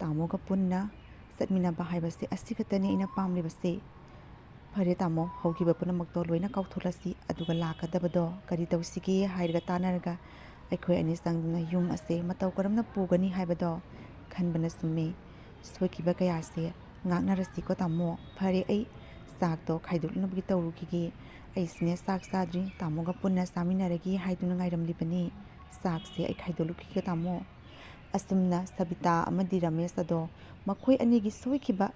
ꯇꯥꯃꯣꯒ ꯄꯨꯟꯅ ꯆꯠꯃꯤꯟꯅꯕ ꯍꯥꯏꯕꯁꯦ ꯑꯁꯤ ꯈꯛꯇꯅꯤ ꯑꯩꯅ ꯄꯥꯝꯂꯤꯕꯁꯦ꯫ ꯐꯔꯦ ꯇꯥꯃꯣ, ꯍꯧꯈꯤꯕ ꯄꯨꯝꯅꯃꯛꯇꯣ ꯂꯣꯏꯅ ꯀꯥꯎꯊꯣꯛꯂꯁꯤ, ꯑꯗꯨꯒ ꯂꯥꯛꯀꯗꯕꯗꯣ ꯀꯔꯤ ꯇꯧꯁꯤꯒꯦ ꯍꯥꯏꯔꯒ ꯇꯥꯟꯅꯔꯒ ꯑꯩꯈꯣꯏ ꯑꯅꯤ ꯆꯪꯗꯨꯅ ꯌꯨꯝ ꯑꯁꯦ ꯃꯇꯧ ꯀꯔꯝꯅ ꯄꯨꯒꯅꯤ ꯍꯥꯏꯕꯗꯣ ꯈꯟꯕꯅ ꯆꯨꯝꯃꯤ꯫ ꯁꯣꯏꯈꯤꯕ ꯀꯌꯥꯁꯦ ꯉꯥꯛꯅꯔꯁꯤꯀꯣ ꯇꯥꯃꯣ꯫ ꯐꯔꯦ, ꯑꯩ ꯆꯥꯛꯇꯣ ꯈꯥꯏꯗꯣꯛꯅꯕꯒꯤ ꯇꯧꯔꯨꯈꯤꯒꯦ꯫ ꯑꯩꯁꯤꯅꯦ ꯆꯥꯛ ꯆꯥꯗ꯭ꯔꯤ, ꯇꯥꯃꯣꯒ ꯄꯨꯟꯅ ꯆꯥꯃꯤꯟꯅꯔꯒꯦ ꯍꯥꯏꯗꯨꯅ ꯉꯥꯏꯔꯝꯂꯤꯕꯅꯤ꯫ ꯆꯥꯛꯁꯦ ꯑꯩ ꯈꯥꯏꯗꯣꯛꯂꯨꯈꯤꯒꯦ ꯇꯥꯃꯣ꯫ ꯑꯁꯨꯝꯅ ꯁꯕꯤꯇꯥ ꯑꯃꯗꯤ ꯔꯃꯦꯁ ꯑꯗꯣ ꯃꯈꯣꯏ ꯑꯅꯤꯒꯤ ꯁꯣꯏꯈꯤꯕ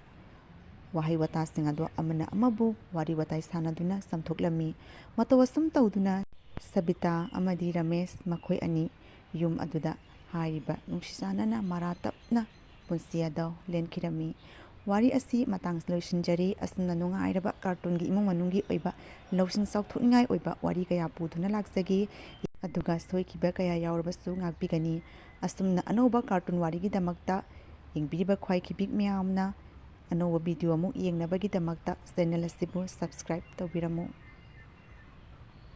ꯋꯥꯍꯩ ꯋꯥꯇꯥꯁꯤꯡ ꯑꯗꯣ ꯑꯃꯅ ꯑꯃꯕꯨ ꯋꯥꯔꯤ ꯋꯥꯇꯥꯏ ꯁꯥꯟꯅꯗꯨꯅ ꯆꯥꯝꯊꯣꯛꯂꯝꯃꯤ꯫ ꯃꯇꯧ ꯑꯁꯨꯝ ꯇꯧꯗꯨꯅ ꯁꯕꯤꯇꯥ ꯑꯃꯗꯤ ꯔꯃꯦꯁ ꯃꯈꯣꯏ ꯑꯅꯤ ꯌꯨꯝ ꯑꯗꯨꯗ ꯍꯥꯏꯔꯤꯕ ꯅꯨꯡꯁꯤ ꯆꯥꯟꯅꯅ ꯃꯔꯥ ꯇꯞꯅ ꯄꯨꯟꯁꯤ ꯑꯗꯣ ꯂꯦꯟꯈꯤꯔꯝꯃꯤ꯫ ꯋꯥꯔꯤ ꯑꯁꯤ ꯃꯇꯥꯡ ꯂꯣꯏꯁꯤꯟꯖꯔꯤ꯫ ꯑꯁꯨꯝꯅ ꯅꯨꯡꯉꯥꯏꯔꯕ ꯀꯥꯔꯇꯨꯟꯒꯤ ꯏꯃꯨꯡ ꯃꯅꯨꯡꯒꯤ ꯑꯣꯏꯕ ꯂꯧꯁꯤꯡ ꯆꯥꯎꯊꯣꯛꯅꯤꯡꯉꯥꯏ ꯑꯣꯏꯕ ꯋꯥꯔꯤ ꯀꯌꯥ ꯄꯨꯗꯨꯅ ꯂꯥꯛꯆꯒꯦ꯫ ꯑꯗꯨꯒ ꯁꯣꯏꯈꯤꯕ ꯀꯌꯥ ꯌꯥꯎꯔꯕꯁꯨ ꯉꯥꯛꯄꯤꯒꯅꯤ꯫ ꯑꯁꯨꯝꯅ ꯑꯅꯧꯕ ꯀꯥꯔꯇꯨꯟ ꯋꯥꯔꯤꯒꯤꯗꯃꯛꯇ ꯌꯦꯡꯕꯤꯔꯤꯕ ꯈ꯭ꯋꯥꯏꯈꯤꯕꯤꯛ ꯃꯌꯥꯝꯅ ꯑꯅꯧꯕ ꯚꯤꯗꯤꯑꯣ ꯑꯃꯨꯛ ꯌꯦꯡꯅꯕꯒꯤꯗꯃꯛꯇ ꯆꯦꯅꯦꯜ ꯑꯁꯤꯕꯨ ꯁꯕꯁꯀ꯭ꯔꯥꯏꯕ ꯇꯧꯕꯤꯔꯝꯃꯨ꯫